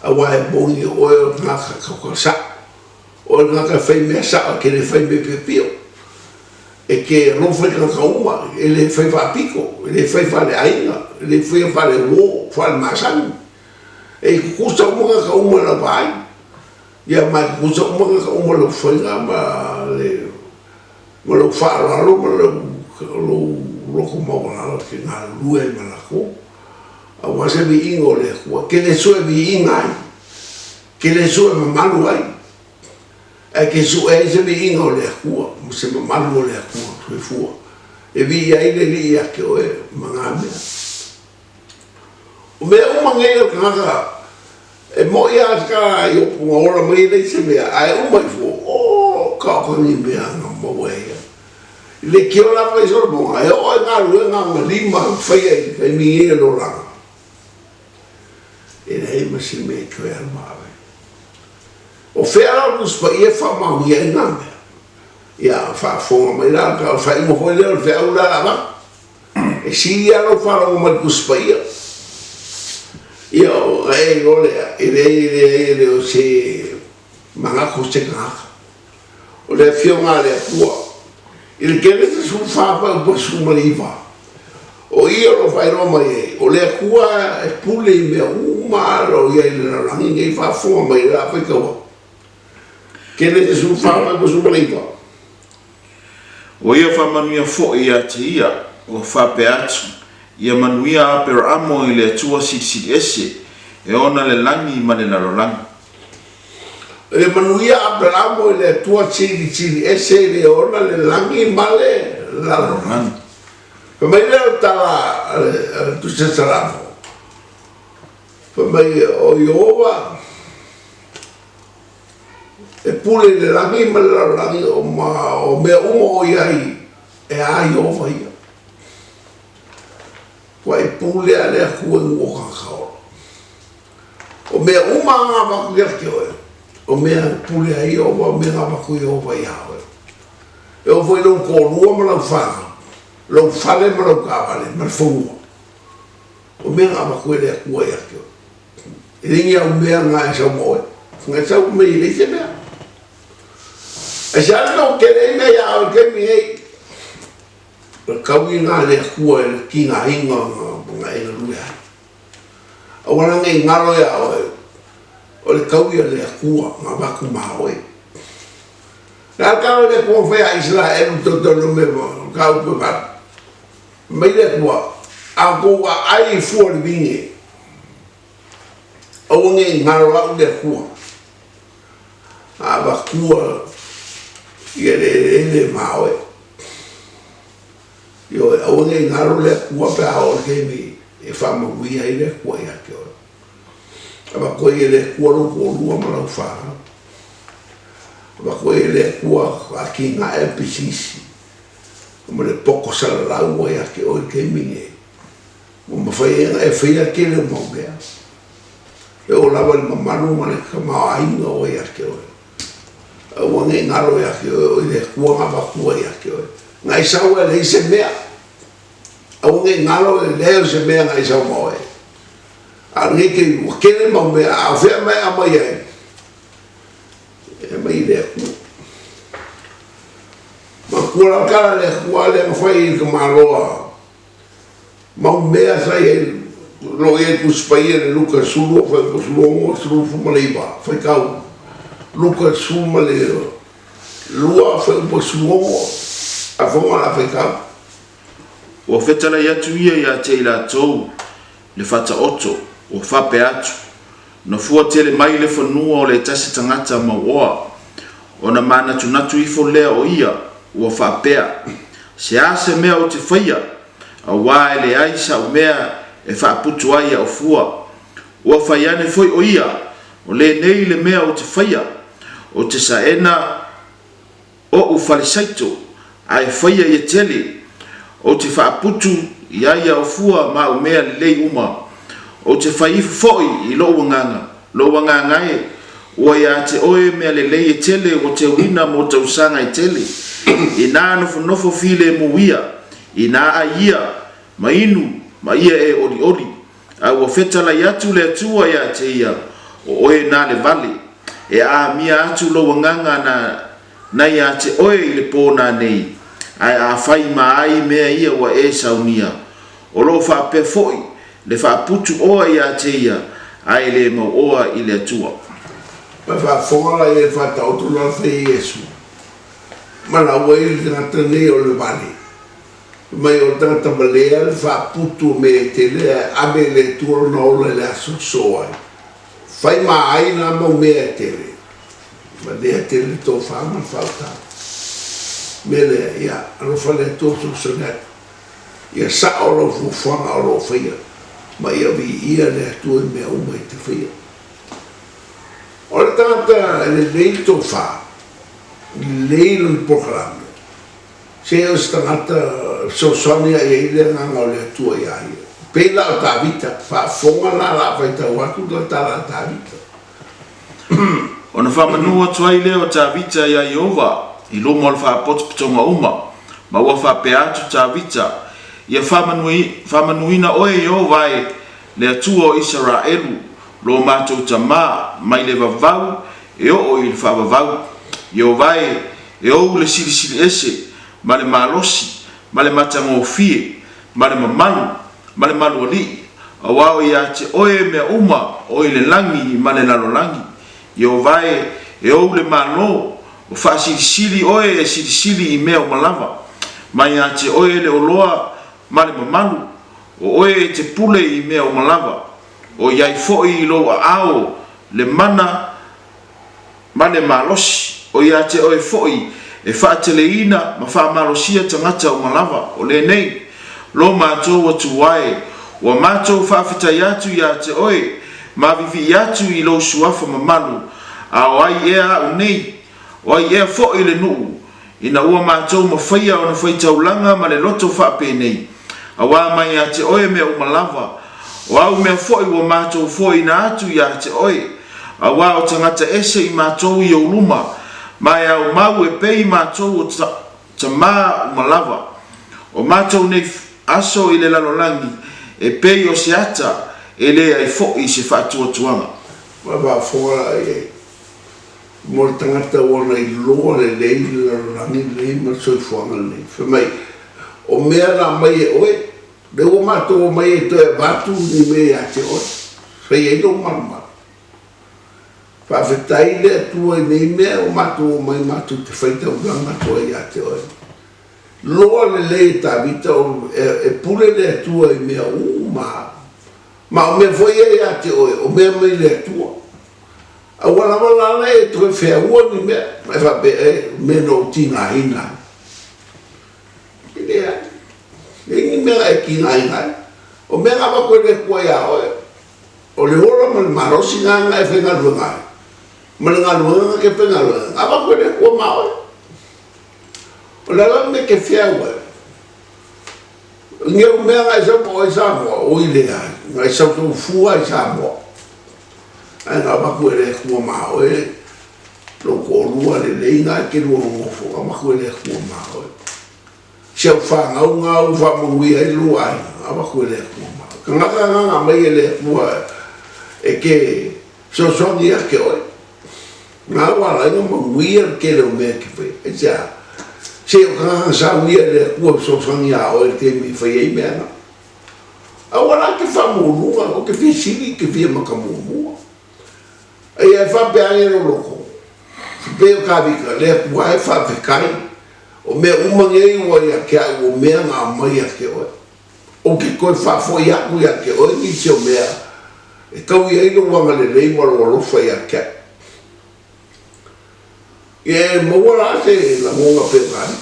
aua e moni o oe o le tagata tautala sao. O le tagata e fai mea sao, e te le fai mea piopio. E te alofa i tagata uma, e le fai faapito, e le fai faaleaiga, e le faia faaleuo, faalemasani. E tutusa uma tagata uma i lau vaai. Ia ma e tutusa uma tagata uma i lau faiga ma le ma lou faaaloalo ma lou loto maualalo e te galulue ai ma latou, aua se viiga o le Atua. E te le sue viiga ai, e te le sue mamalu ai, ae te sue ai se viiga o le Atua ma se mamalu o le Atua soifua, e viia ai le Alii ia te oe ma ngā mea. O mea uma nei o le tagata e moʻi a se ka Iopu na ola mai e leai se mea, ae uma ifo, o ka o ka ni mea na maua e ia. I le kio lava i Solomona, e oo i galuega na lima na faia i taimi nei o le olaga, e leai ma se mea e toe alu ma ave. O fea la o Tusi Paia e faamaonia ai na mea? Ia, faafofoga mai la, o le faaiuga foi lea o le feau lea o le a avatu. E sili lava lou faalogo mai i le Tusi Paia. Ia, ona e iloa lea, e leai, e leai, e le o se manatu o se tagata. O le Afioga a le Atua. I le Kenese 14 fuaiupu 19, o ia o lo o faailoa mai ai, o le Atua e pule i mea uma o lo o i ai i le lalolagi nei, faafofoga mai o le a faitau atu. Kenese 14 fuaiupu 19. Ua ia faamanuia foi ia te ia, ua faapea atu, Ia manuia Aperaamo i le Atua Silisili Ese, e ona le lagi ma le lalolagi. Ia manuia Aperaamo i le Atua Silisili Ese, e ona le lagi ma le lalolagi. Fai mai lea o le. tala a le Tusi Salamo, fai mai o Ieova e pule i le lagi ma le lalolagi ma o mea uma o i ai e a Ieova ia. Ua e pule a le Atua i nuu o tagata ola. O mea uma na avatu ia te oe, o mea e pule ai Ieova, o mea na avatu Ieova iā oe. E oo foi i lou toalua ma lau fanau, lou fale ma lau taavale ma le fanua, o mea na avatu e le Atua ia te oe. E leai ni au mea na e sau ma oe, na e sau mai e leai se mea. Aisea le mea ua tele ai mea iā oe i le taimi nei? O le taui lena a le Atua i le tigaina ona e galue ai. Aua la ne i galo iā oe, o le taui a le Atua na avatu ma oe. O le a le tala a le Atua na fai ia Isaraelu i Teuteronome mataupu e 8? Fai mai le Atua, A outou aai i fua o le vine, aua ne i galo a'u le Atua, a avatua ia le eleele ma oe. Ioe, aua ne i galo le Atua pe a oo i le taimi e faamanuia ai le Atua ia te oe. Avatu ai e le Atua lou toalua ma lau fanau. Avatu ai e le Atua atinae pisinisi ma le poto salalau ua ia te oe i le taimi lenei. Ua mafai ai ona e faia tele o mau mea. E oo lava i le mamalu ma le tamaoaiga ua ia te oe. Aua ne i galo ia te oe, o i le Atua na avatua ia te oe. Na e sau e leai se mea. Aua ne i galo e leai o se mea na e sau ma oe. A o lenei taimi, ua tele mau mea, a o fea mea e aumai ai? E aumai i le Atua. Manatua lau tala le Atua lea na fai i le tamaloa mau mea sa i ai, o lo o i ai Tusi Paia i le Luka 12 fuaiupu 16, 19, faitau Luka 12 fuaiupu 16, faafofoga la faitau. Ua fetalai atu ia ia te i latou le Faataoto, ua faapea atu, Na fua tele mai le fanua o le tasi tagata mauoa, ona manatunatu ifo lea o ia, ua faapea, Se a se mea ou te faia, auā e leai sa'u mea e faaputu ai a'u fua. Ua fai ane foi o ia, O lenei le mea ou te faia, ou te saena O'u falesaito, ae faia ia tele, ou te faaputu i ai a'u fua ma a'u mea lelei uma. Ou te fai ifo fo'i i lo'u agaga, lou agaga e, ua iā te oe mea lelei e tele ua teuina mo tausaga e tele. Inā nofonofo filemu ia, inā ai ia, ma inu, ma ia e olioli. A ua fetalai atu le Atua iā te ia, O oe na le vale, e aamia atu lou agaga na na iā te oe i le pō nanei, ae afai ma ai mea ia ua e saunia, o loo faapea foʻi le faaputu oa iā te ia, ae le mau oa i le Atua. Ma faafofoga la ia i le faataoto na fai e Iesu, ma lau ai le tagata nei o le vale. Fai mai o le tagata valea le faaputu o mea e tele ae ave e le Atua lona ola i le aso so ai. Fai ma ai na mau mea e tele. Valea tele le tofa ma le faautaga. Mea lea, ia alofa le Atua fesoasoani atu. Ia sao lau fuafuaga o lo o faia ma ia viia le Atua i mea uma e te faia. O le tagata e lelei le tofa, lelei lona polokalame, Se o se tagata fesoasoani a i ai le Agaga o le Atua iā ia. Pei la o Tavita, faafofoga la la faitau atu la tala a Tavita. Ona faamanu atu ai lea o Tavita iā Ieova i luma o le faapotopotoga uma, ma ua faapea atu Tavita, Ia faamanuina oe Ieova e le Atua o Isaraelu, lo matou tamā, mai le vavau e oo i le faavavau. Ieova e, e ou le silisili ese, ma le malosi, ma le matagofie, ma le mamalu, ma le malualii, auā o iā te oe mea uma o i le lagi ma le lalolagi. Ieova e, e ou le Malo, o faasilisili oe e silisili i mea uma lava. Ma iā te oe le oloa ma le mamalu, o oe e te pule i mea uma lava. O i ai foi i lou aao le mana ma le malosi, o ia te oe foi e faateleina ma faamalosia tagata uma lava o lenei. Lo matou Atua e, ua matou faafetai atu ia te oe, ma vivii atu i lou suafa mamalu, a o ai ea a'u nei, o ai ea fo'i le nuu, ina ua matou mafaia ona faitaulaga ma le loto faapenei, auā mai ia te oe mea uma lava, o au mea fo'i ua matou foeina atu ia te oe, auā o tagata ese i matou i ou luma, ma e aumau e pei matou o tamā uma lava. O matou nei aso i le lalolagi e pei o se ata e leai fo'i se faatuatuaga. Ua faafofoga la i ai mo le tagata ua na iloa lelei le lalolagi lenei ma le soifuaga lenei. Fai mai, o mea na aumai e oe, lea ua matou omai e toe avatu ni mea ia te oe, fai ai lou malumalu. Faafetai le Atua i nei mea ua matou omai matou te fai taulaga atu ai ia te oe. Loa lelei e Tavita e pule le Atua i mea uma, ma o mea foi ia ia te oe, o mea mai le Atua. Aua lava la le e toe feaua ni mea, ma e faapea, e, o mea na ou tigaina ai. E leai, leai ni mea na e tigaina ai. O mea na avatu e le Atua ia oe, o le ola ma le malosi na na e faigaluega ai, ma le galuega na ke faigaluega ai, na avatu e le Atua ma oe. O le a la le mea e te feau ai? Ni au mea na e sau ma oe i Samoa? Oi leai, na e sausaufua i Samoa. Ae na avatu e le Atua ma oe lou toalua lelei na e te lua nonofo, na avatu e le Atua ma oe. Si au fanau na ua faamanuia ai lou aiga, na avatu e le Atua ma oe. Tagata na na aumai e le Atua e te fesoasoani ia te oe. Na ua ala ai ona manuia le tele o mea e te faia. Aisea? Se o tagata na saunia e le Atua e fesoasoani ia oe i le taimi e fai ai mea na. Aua la e te faamuamua, ou te fia sili, e te fia matamuamua. Aia e faapea ai e lou loto, pei o Tavita, le Atua e faafetai, o mea uma nei ua ia te au o mea na aumai ia te oe. Ou te toe faafoi atu ia te oe nisi o mea e taui ai lou agalelei ma lou alofa ia te au. Ia e maua la se lagona pei o Tavita,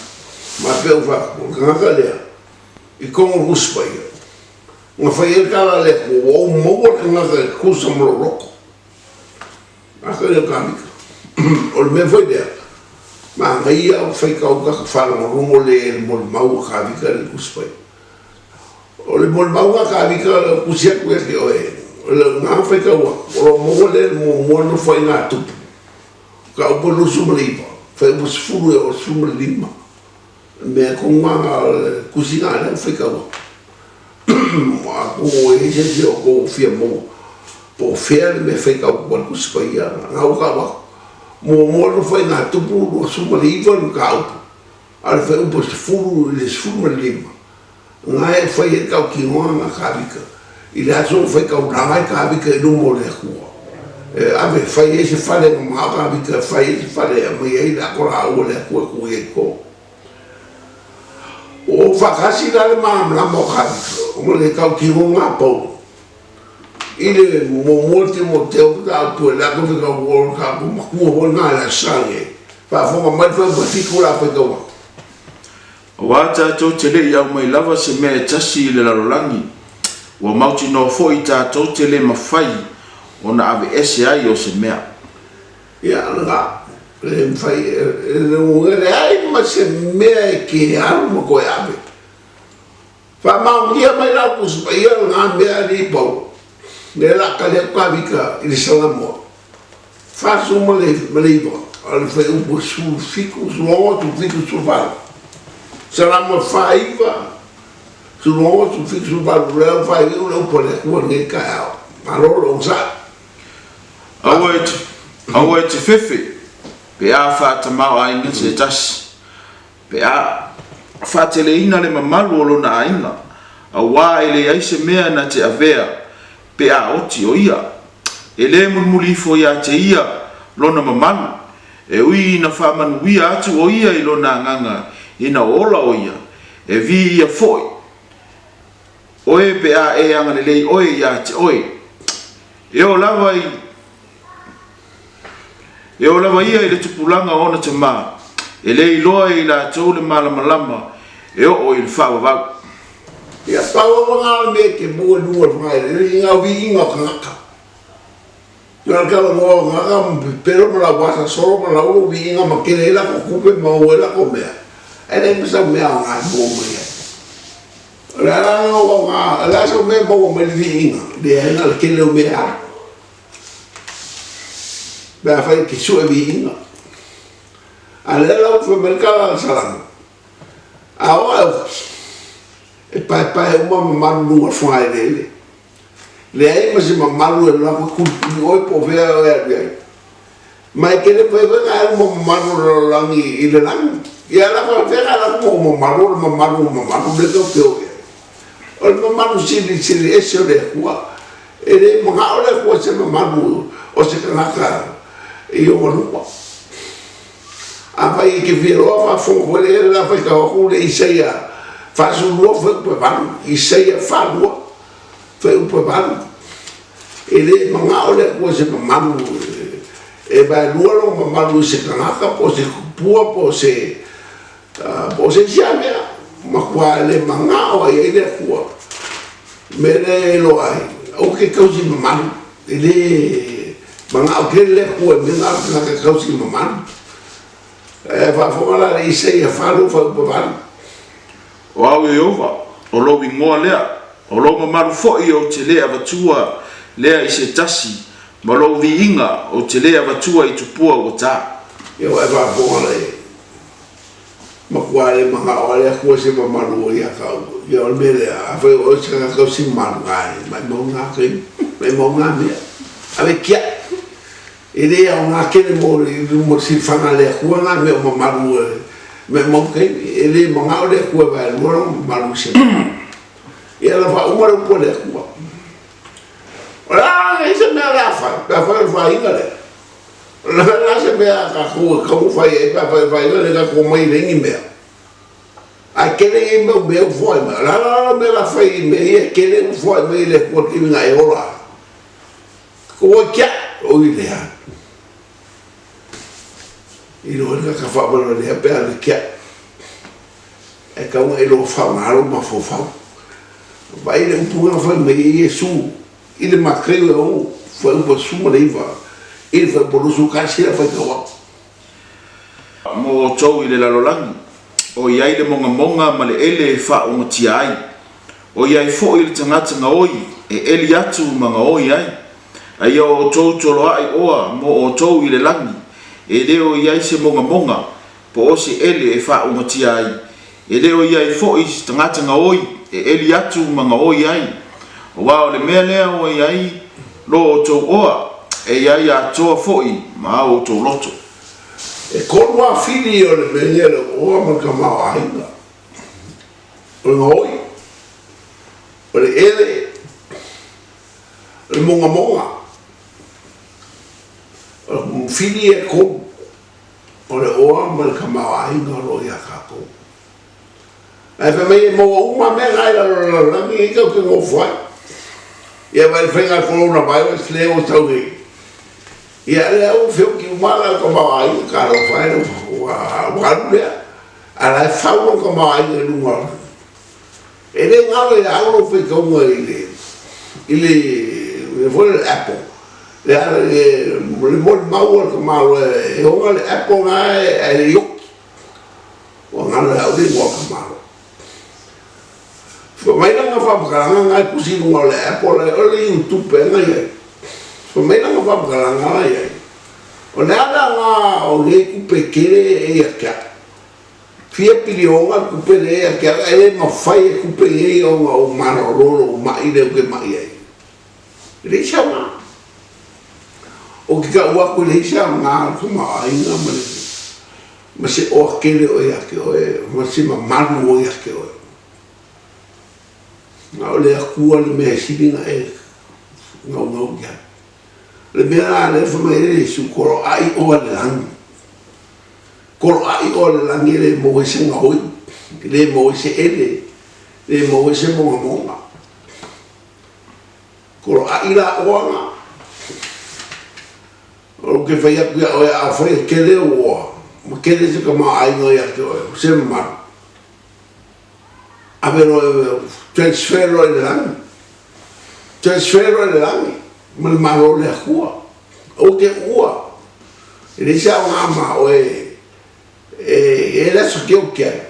ma pei o faapea, o le tagata lea, i tonu o le Tusi Paia, na fai ai le tala a le Atua, ua ou maua le tagata e tusa ma lou loto. A ka lea o Tavita. O le mea foi lea, manaia o faitau tatou faalogologo le i le molimau a Tavita i le Tusi Paia. O le molimauga a Tavita o le tusi atu ia te oe, o le na faitau atu, o lo o maua lea i le muamua Nofoaiga a Tupu, mataupu e 29, fuaiupu 10 e oo i le 15. Mea tonu lava o le tusi lena lea ua faitau atu. Atonu ua i ai se isi o outou ua fia maua po o fea le mea e faitau atu ai le Tusi Paia lena ua tau atu. Muamua le Nofoaiga Tupu 29 le mataupu, a o le fuaiupu e 10 i le 15, lena e fai ai le tautinoga na Tavita i le aso na faitaulaga ai Tavita i luma o le Atua, e ave e fai ai se fale na manao Tavita e fai ai se fale e aumai ai le ato laau a le Atua e tuu i ai i totonu. Ua ou faatasi la le malamalama o Tavita ma le tautinoga a Paulo i le muamua Timoteo mataupu e le ato faitau o le tatou matua foi lena i le Aso Sa nei, faafofoga mai le fuaiupu e fitu o le a faitau atu. Aua tatou te le i aumai lava se mea e tasi i le lalolagi, ua mautinoa foi tatou te le mafai ona aveese ai o se mea. Ia, lena, le mafai, e leai ma se mea e te alu ma toe ave. Faamaonia mai la o Tusi Paia lena mea alii Paulo, lea o le a tali atu Tavita i le Salamoa, 49, a o le fuaiupu e 17, 16, 17, 18. Salamo 49, 16, 17, 18, lea ua faaiuiu le upu a le Atua i lenei taeao. Malo le onosai. Aua e te, aua e te fefe, pe a faatamaoaiga se tasi. Pe a faateleina le mamalu o lona aiga, auā e leai se mea na te avea pe a oti o ia. E le mulimuli ifo ia te ia lona mamalu, e ui ina faamanuia atu o ia i lona agaga ina ola o ia, e viia foi oe pe a e agalelei oe ia te oe. E oo lava i. E oo lava ia i le tupulaga o ona tama, e le iloa e i latou le malamalama e oo i le faavavau. Pau lava lena o le mea e te maua i luga o le fogaeleele i na viiga o tagata. Na o le talanoa o tagata ma pepelo ma lauasa solo ma lau lou viiga ma tele ai latou tupe ma maua ai latou mea, ae leai ma sau mea aoga e maua mai ai. O le a la lou aoga, o le a sau mea e maua mai le viiga? Leai, na o le tele o mea e alu. Pe afai e te sue viiga. A o lea la ua fai mai le tala a le Salamo, A o au, e paepae uma mamalu i luga o le fogaeleele. Leai ma se mamalu e alu atu e tulituli oe po o fea oe e alu i ai. Ma e te le mafai foi ona e alu ma mamalu o le lalolagi i le lagi. Ia o le a faapefea ona e alu atu ma ou mamalu, o le mamalu o mamalu lea tatou te o i ai. O le mamalu silisili ese o le Atua. E le manao le Atua i se mamalu o se tagata i ona luma. Afai e te fia iloa faafofoga foi lea la faitau atu le Isaia 42 fuaiupu e 8, Isaia 42 fuaiupu e 8. E le manao le Atua i se mamalu e vaelua lona mamalu i se tagata po o se tupua po o se po o se isi lava mea. Matua e le manao lava i ai le Atua. O le mea lea e iloa ai, aua te tausi mamalu. E le manao tele le Atua i mea na o le tagata tausi mamalu. Ae faafofoga la le Isaia 8 fuaiupu 8. O au Ieova, o lou igoa lea, o lou mamalu foi ou te le avatua lea i se tasi, ma lou viiga ou te le avatua i tupua ua ta. Ia ua e faafofoga la i ai. Matua le manao lava le Atua i se mamalu o ia tau. Ia o le mea lea, afai o oe se tagata tausi mamalu, ae maumau na taimi, maumau na mea. Ave tiai. E le aoga tele mo i luma o le silafaga a le Atua na mea o mamalu e maumau taimi. E le manao le Atua e vaelua lona mamalu i se mamalu. Ia na faauma le upu a le Atua. O le a se mea o le a fai, pe afai o le faiga lea? O le a se mea a tatou e taumafai ai pe afai e fai le tatou omai e leai ni mea? Ae tele ia mau mea ua foai mai. O le a la le mea o le a fai i mea ia e tele ua foai mai e le Atua i le taimi na e ola ai? Ua tiai, oi lea. Iloa ai le tagata faavalevalea pe a le tiai. Ae tatau ona e iloa faaaoga lou mafaufau. Vaai le upu lea na fai mai ai Iesu i le Mataio e 6, fuaiupu 19 i le fuaiupu 21 lea faitau atu. Mo outou i le lalolagi, o i ai le mogamoga ma le ele e faaogatia ai, o i ai foi le tagata gaoi e eli atu ma gaoi ai. A ia outou toloaʻi oa mo outou i le lagi, e le o i ai se mogamoga po o se ele e faaogatia ai, E le o i ai foi se tagata gaoi e eli atu ma gaoi ai, aua o le mea lea ua i ai lo outou oa, e i ai atoa foi ma a outou loto. E 3 fili o le mea lea le oa ma le tamaoaiga, o le gaoi, o le ele, o le mogamoga. O fili ia e 3. O le oa ma le tamaoaiga o lo o iā tatou. Ae fai mai e maua uma mea na i lalo o le lalolagi nei tatou te nofo ai. Ia vaai le faiga o le coronavirus lea ua tau nei. Ia lea ua feoti uma lau tamaoaiga, talofa e ua alu lea. A o la e fau lou tamaoaiga i luga o le E le galo ia au lou faitauga i le i le mea foi lea o le apple. Le le molimau a le tamaloa e oga le apple na ae le i oti. Ua galo ia au le igoa o le tamaloa. Fai mai lana faamatalaga na e tusi i luga o le apple o le YouTube ea na i ai. Fai mai lana faamatalaga la i ai, o le a le aoga o nei tupe tele e ia te au? Fia piliona le tupe lea ia te au, ae le mafai e tupe nei ona ou malolo lou mai lea ou te mai ai. E leai se aoga. Ou te tau atu e leai se aoga o le tamaoaiga ma le ma se oa tele o ia te oe, ma se mamalu o ia te oe. Na o le Atua le mea e sili ona e naunau i ai. O le mea la lea e fai mai ai Iesu, Koloai oa i le lagi. Koloai oa i le lagi e le maua ai se gaoi, e le maua ai se ele, e le maua ai se mogamoga. Koloai la oa na. Ou te fai atu ia oe, afai e tele ou oa, ma tele se tamaoaiga ia te oe, se mamalu, ave loa e Transfer loa i le lagi. Transfer loa i le lagi ma le Malo o le Atua. Aua te uua. E leai se aoga ma oe e i ai le aso te ou te alu,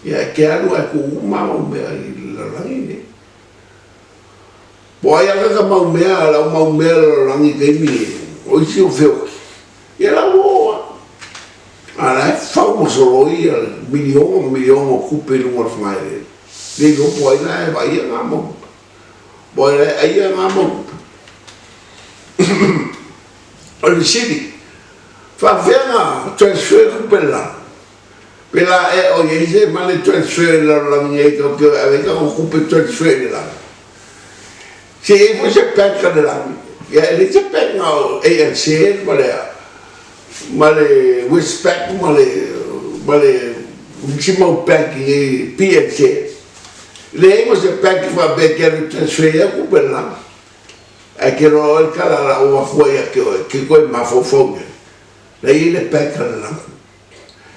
ia e te alu ae tuu uma mau mea i le lalolagi lenei. Po o ai lava ka mau mea, lau mau mea i le lalolagi i taimi nei, o isi o feoti, ia la ua oo lava. A o la e fau ma soloi ia miliona ma miliona o tupe i luga o le fogaeleele. Le iloa po o ai la e vaaia na mau tupe. Po o ai la e aia na mau tupe. O le fesili, faafefea na transfer tupe le la? Pe la ea o i ai se money transfer i le lalolagi nei tatou te o e ave ai tatou tupe transfer i le lagi? Se i ai foi se bank a le lagi? Ia e leai se bank na o ANZ ma le a? Ma le Westpac ma le ma le isi mau bank i nei PNZ. Leai ma se bank faapea e te alu e transfer ai au tupe i le lagi. Ae te iloa oe le tala a lau afua ia te oe, te toe mafaufau i ai. La e i ai le bank a le lagi.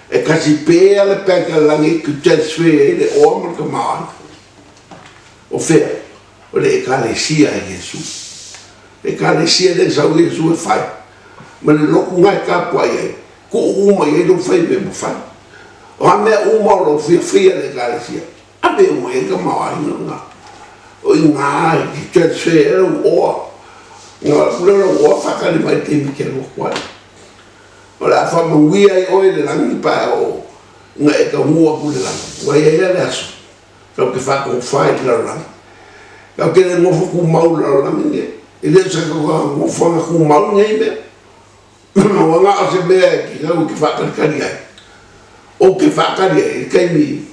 E kasi pea le bank a le lagi e te transfer ai le oa ma le tamaoaiga. O fea? O le Ekalesia a Iesu. Le Ekalesia lea na sau Iesu e fai, ma le lotu na e tapuai ai, tuu uma i ai lou fai mea mafai. O a mea uma o lo o fia faia e le Ekalesia, ave uma i ai le tamaoaiga lena. O i ina e te transfer ai lou oa, ona o atu lea o lou oa faatali mai i le taimi e te alu atu ai. O le a faamanuia ai oe i le lagi pe a oo ina e taunuu atu i le lagi. Ua i ai la le aso tatou te faatofa i le lalolagi. Tatou te le nofo tumau i le lalolagi lenei. E le o se nofoaga tumau lenei mea. Ua na o se mea e te sau e te faatalitali ai. Ou te faatali ai i le taimi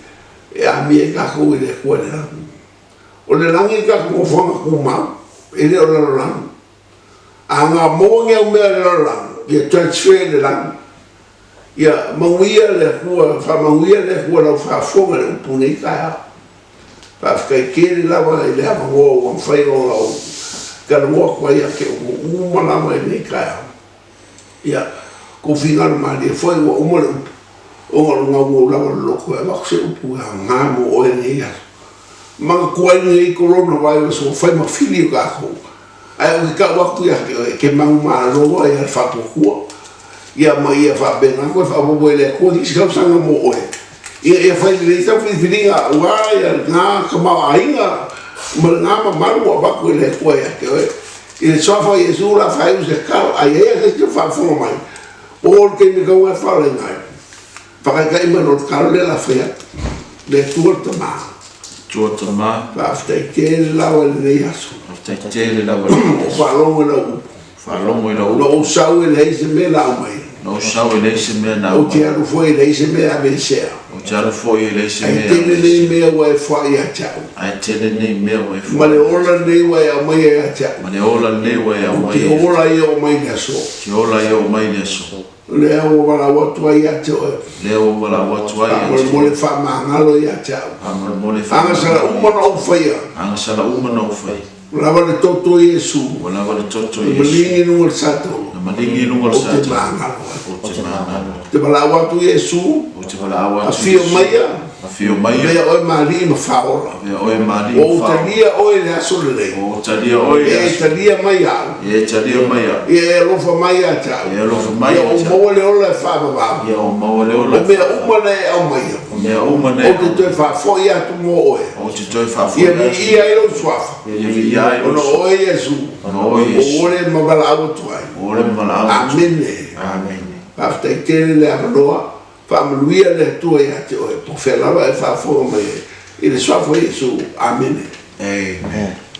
e amia ai tatou e le Atua i le lagi. O le lagi le tatou nofoaga tumau, e le o le lalolagi. A na maua ni au mea i le lalolagi, ia transfer i le lagi. Ia manuia le Atua, faamanuia le Atua i lau faafofoga i le upu i lenei taeao. Faafetai tele lava i le avanoa ua mafai ona ou talanoa atu ai ia te outou uma lava i lenei taeao. Ia, kou finagalo malie foi ua uma le upu, ona o le naunau lava o le loto e avatu se upu e aoga mo oe i lenei aso. Manatua ai lenei coronavirus ua fai ma fili o tatou, Ae ou te tau atu ia te oe, e te manumalo ai ia le faatuatua, ia ma ia faapena koe faaopoopo e le Atua nisi tausaga mo oe, ina ia fai lelei sau filifiliga aua ia lena tamaoaiga ma lena mamalu ua avatu e le Atua ia te oe. I le Suafa o Iesu o le a faaiu se tatalo, a i ai lava se isi o faafofoga mai, o le taimi tau e faaolaina ai. Faataitai mai loa le tatalo lea o le a fai atu. Le Atua le Tama. Atua Tama. Faafetai tele lava i lenei aso. Faafetai tele lava i lenei aso. Faalogo i lau upu. Faalogo i lau upu. Na ou sau e leai se mea na aumaia. Na ou sau e leai se mea na aumaia. Ou te alu foi e leai se mea e aveesea. Ou te alu foi e leai se mea e aveesea. Ae tele nei mea ua e foai ia te au. Ae tele nei mea ua e foai. Ma le ola lenei ua e aumaia ia te au. Ma le ola lenei ua e aumaia ia te au. Ou te ola ai e oo mai i le aso. Ou te ola ai e oo mai i le aso. Lea ua valaau atu ai ia te oe. Lea ua valaau atu ai ia te oe. Faamolemole faamagalo ia te au. Faamolemole faamagalo. Agasala uma na ou faia. Agasala uma na ou faia. Ua lava le toto o Iesu. Ua lava le toto o Iesu. Na maligi i luga o le satolo. Na maligi i luga o le satolo. Ou te magalo ai. Ou te magalo ai. Ou te valaau atu Iesu. Ou te valaau atu Iesu. Afio maia. Afio maia. Avea oe ma alii ma faaola. Avea oe ma alii ma faaola. Ua ou talia oe i le aso lenei. Ua ou talia oe i le aso. Ia e talia mai au. Ia e talia mai au. Ia e alofa mai ia te au. Ia e alofa mai ia te au. Ia ou maua le ola e faavavau. Ia ou maua le ola e faavavau. O mea uma na e aumaia. O mea uma na e aumaia. Ou te toe faafoi atu mo oe. Ou te toe faafoi atu. Ia viia ai lou suafa. Ia viia ai lou suafa. Ona o oe Iesu. Ona o oe Iesu. Ua ou ole ma valaau atu ai. Ua ou ole ma valaau atu ai. Amene. Amene. Faafetai tele le avanoa. Faamanuia le Atua ia te oe, po o fea lava e faafofoga mai ai, i le suafa o Iesu. Amene. Amen.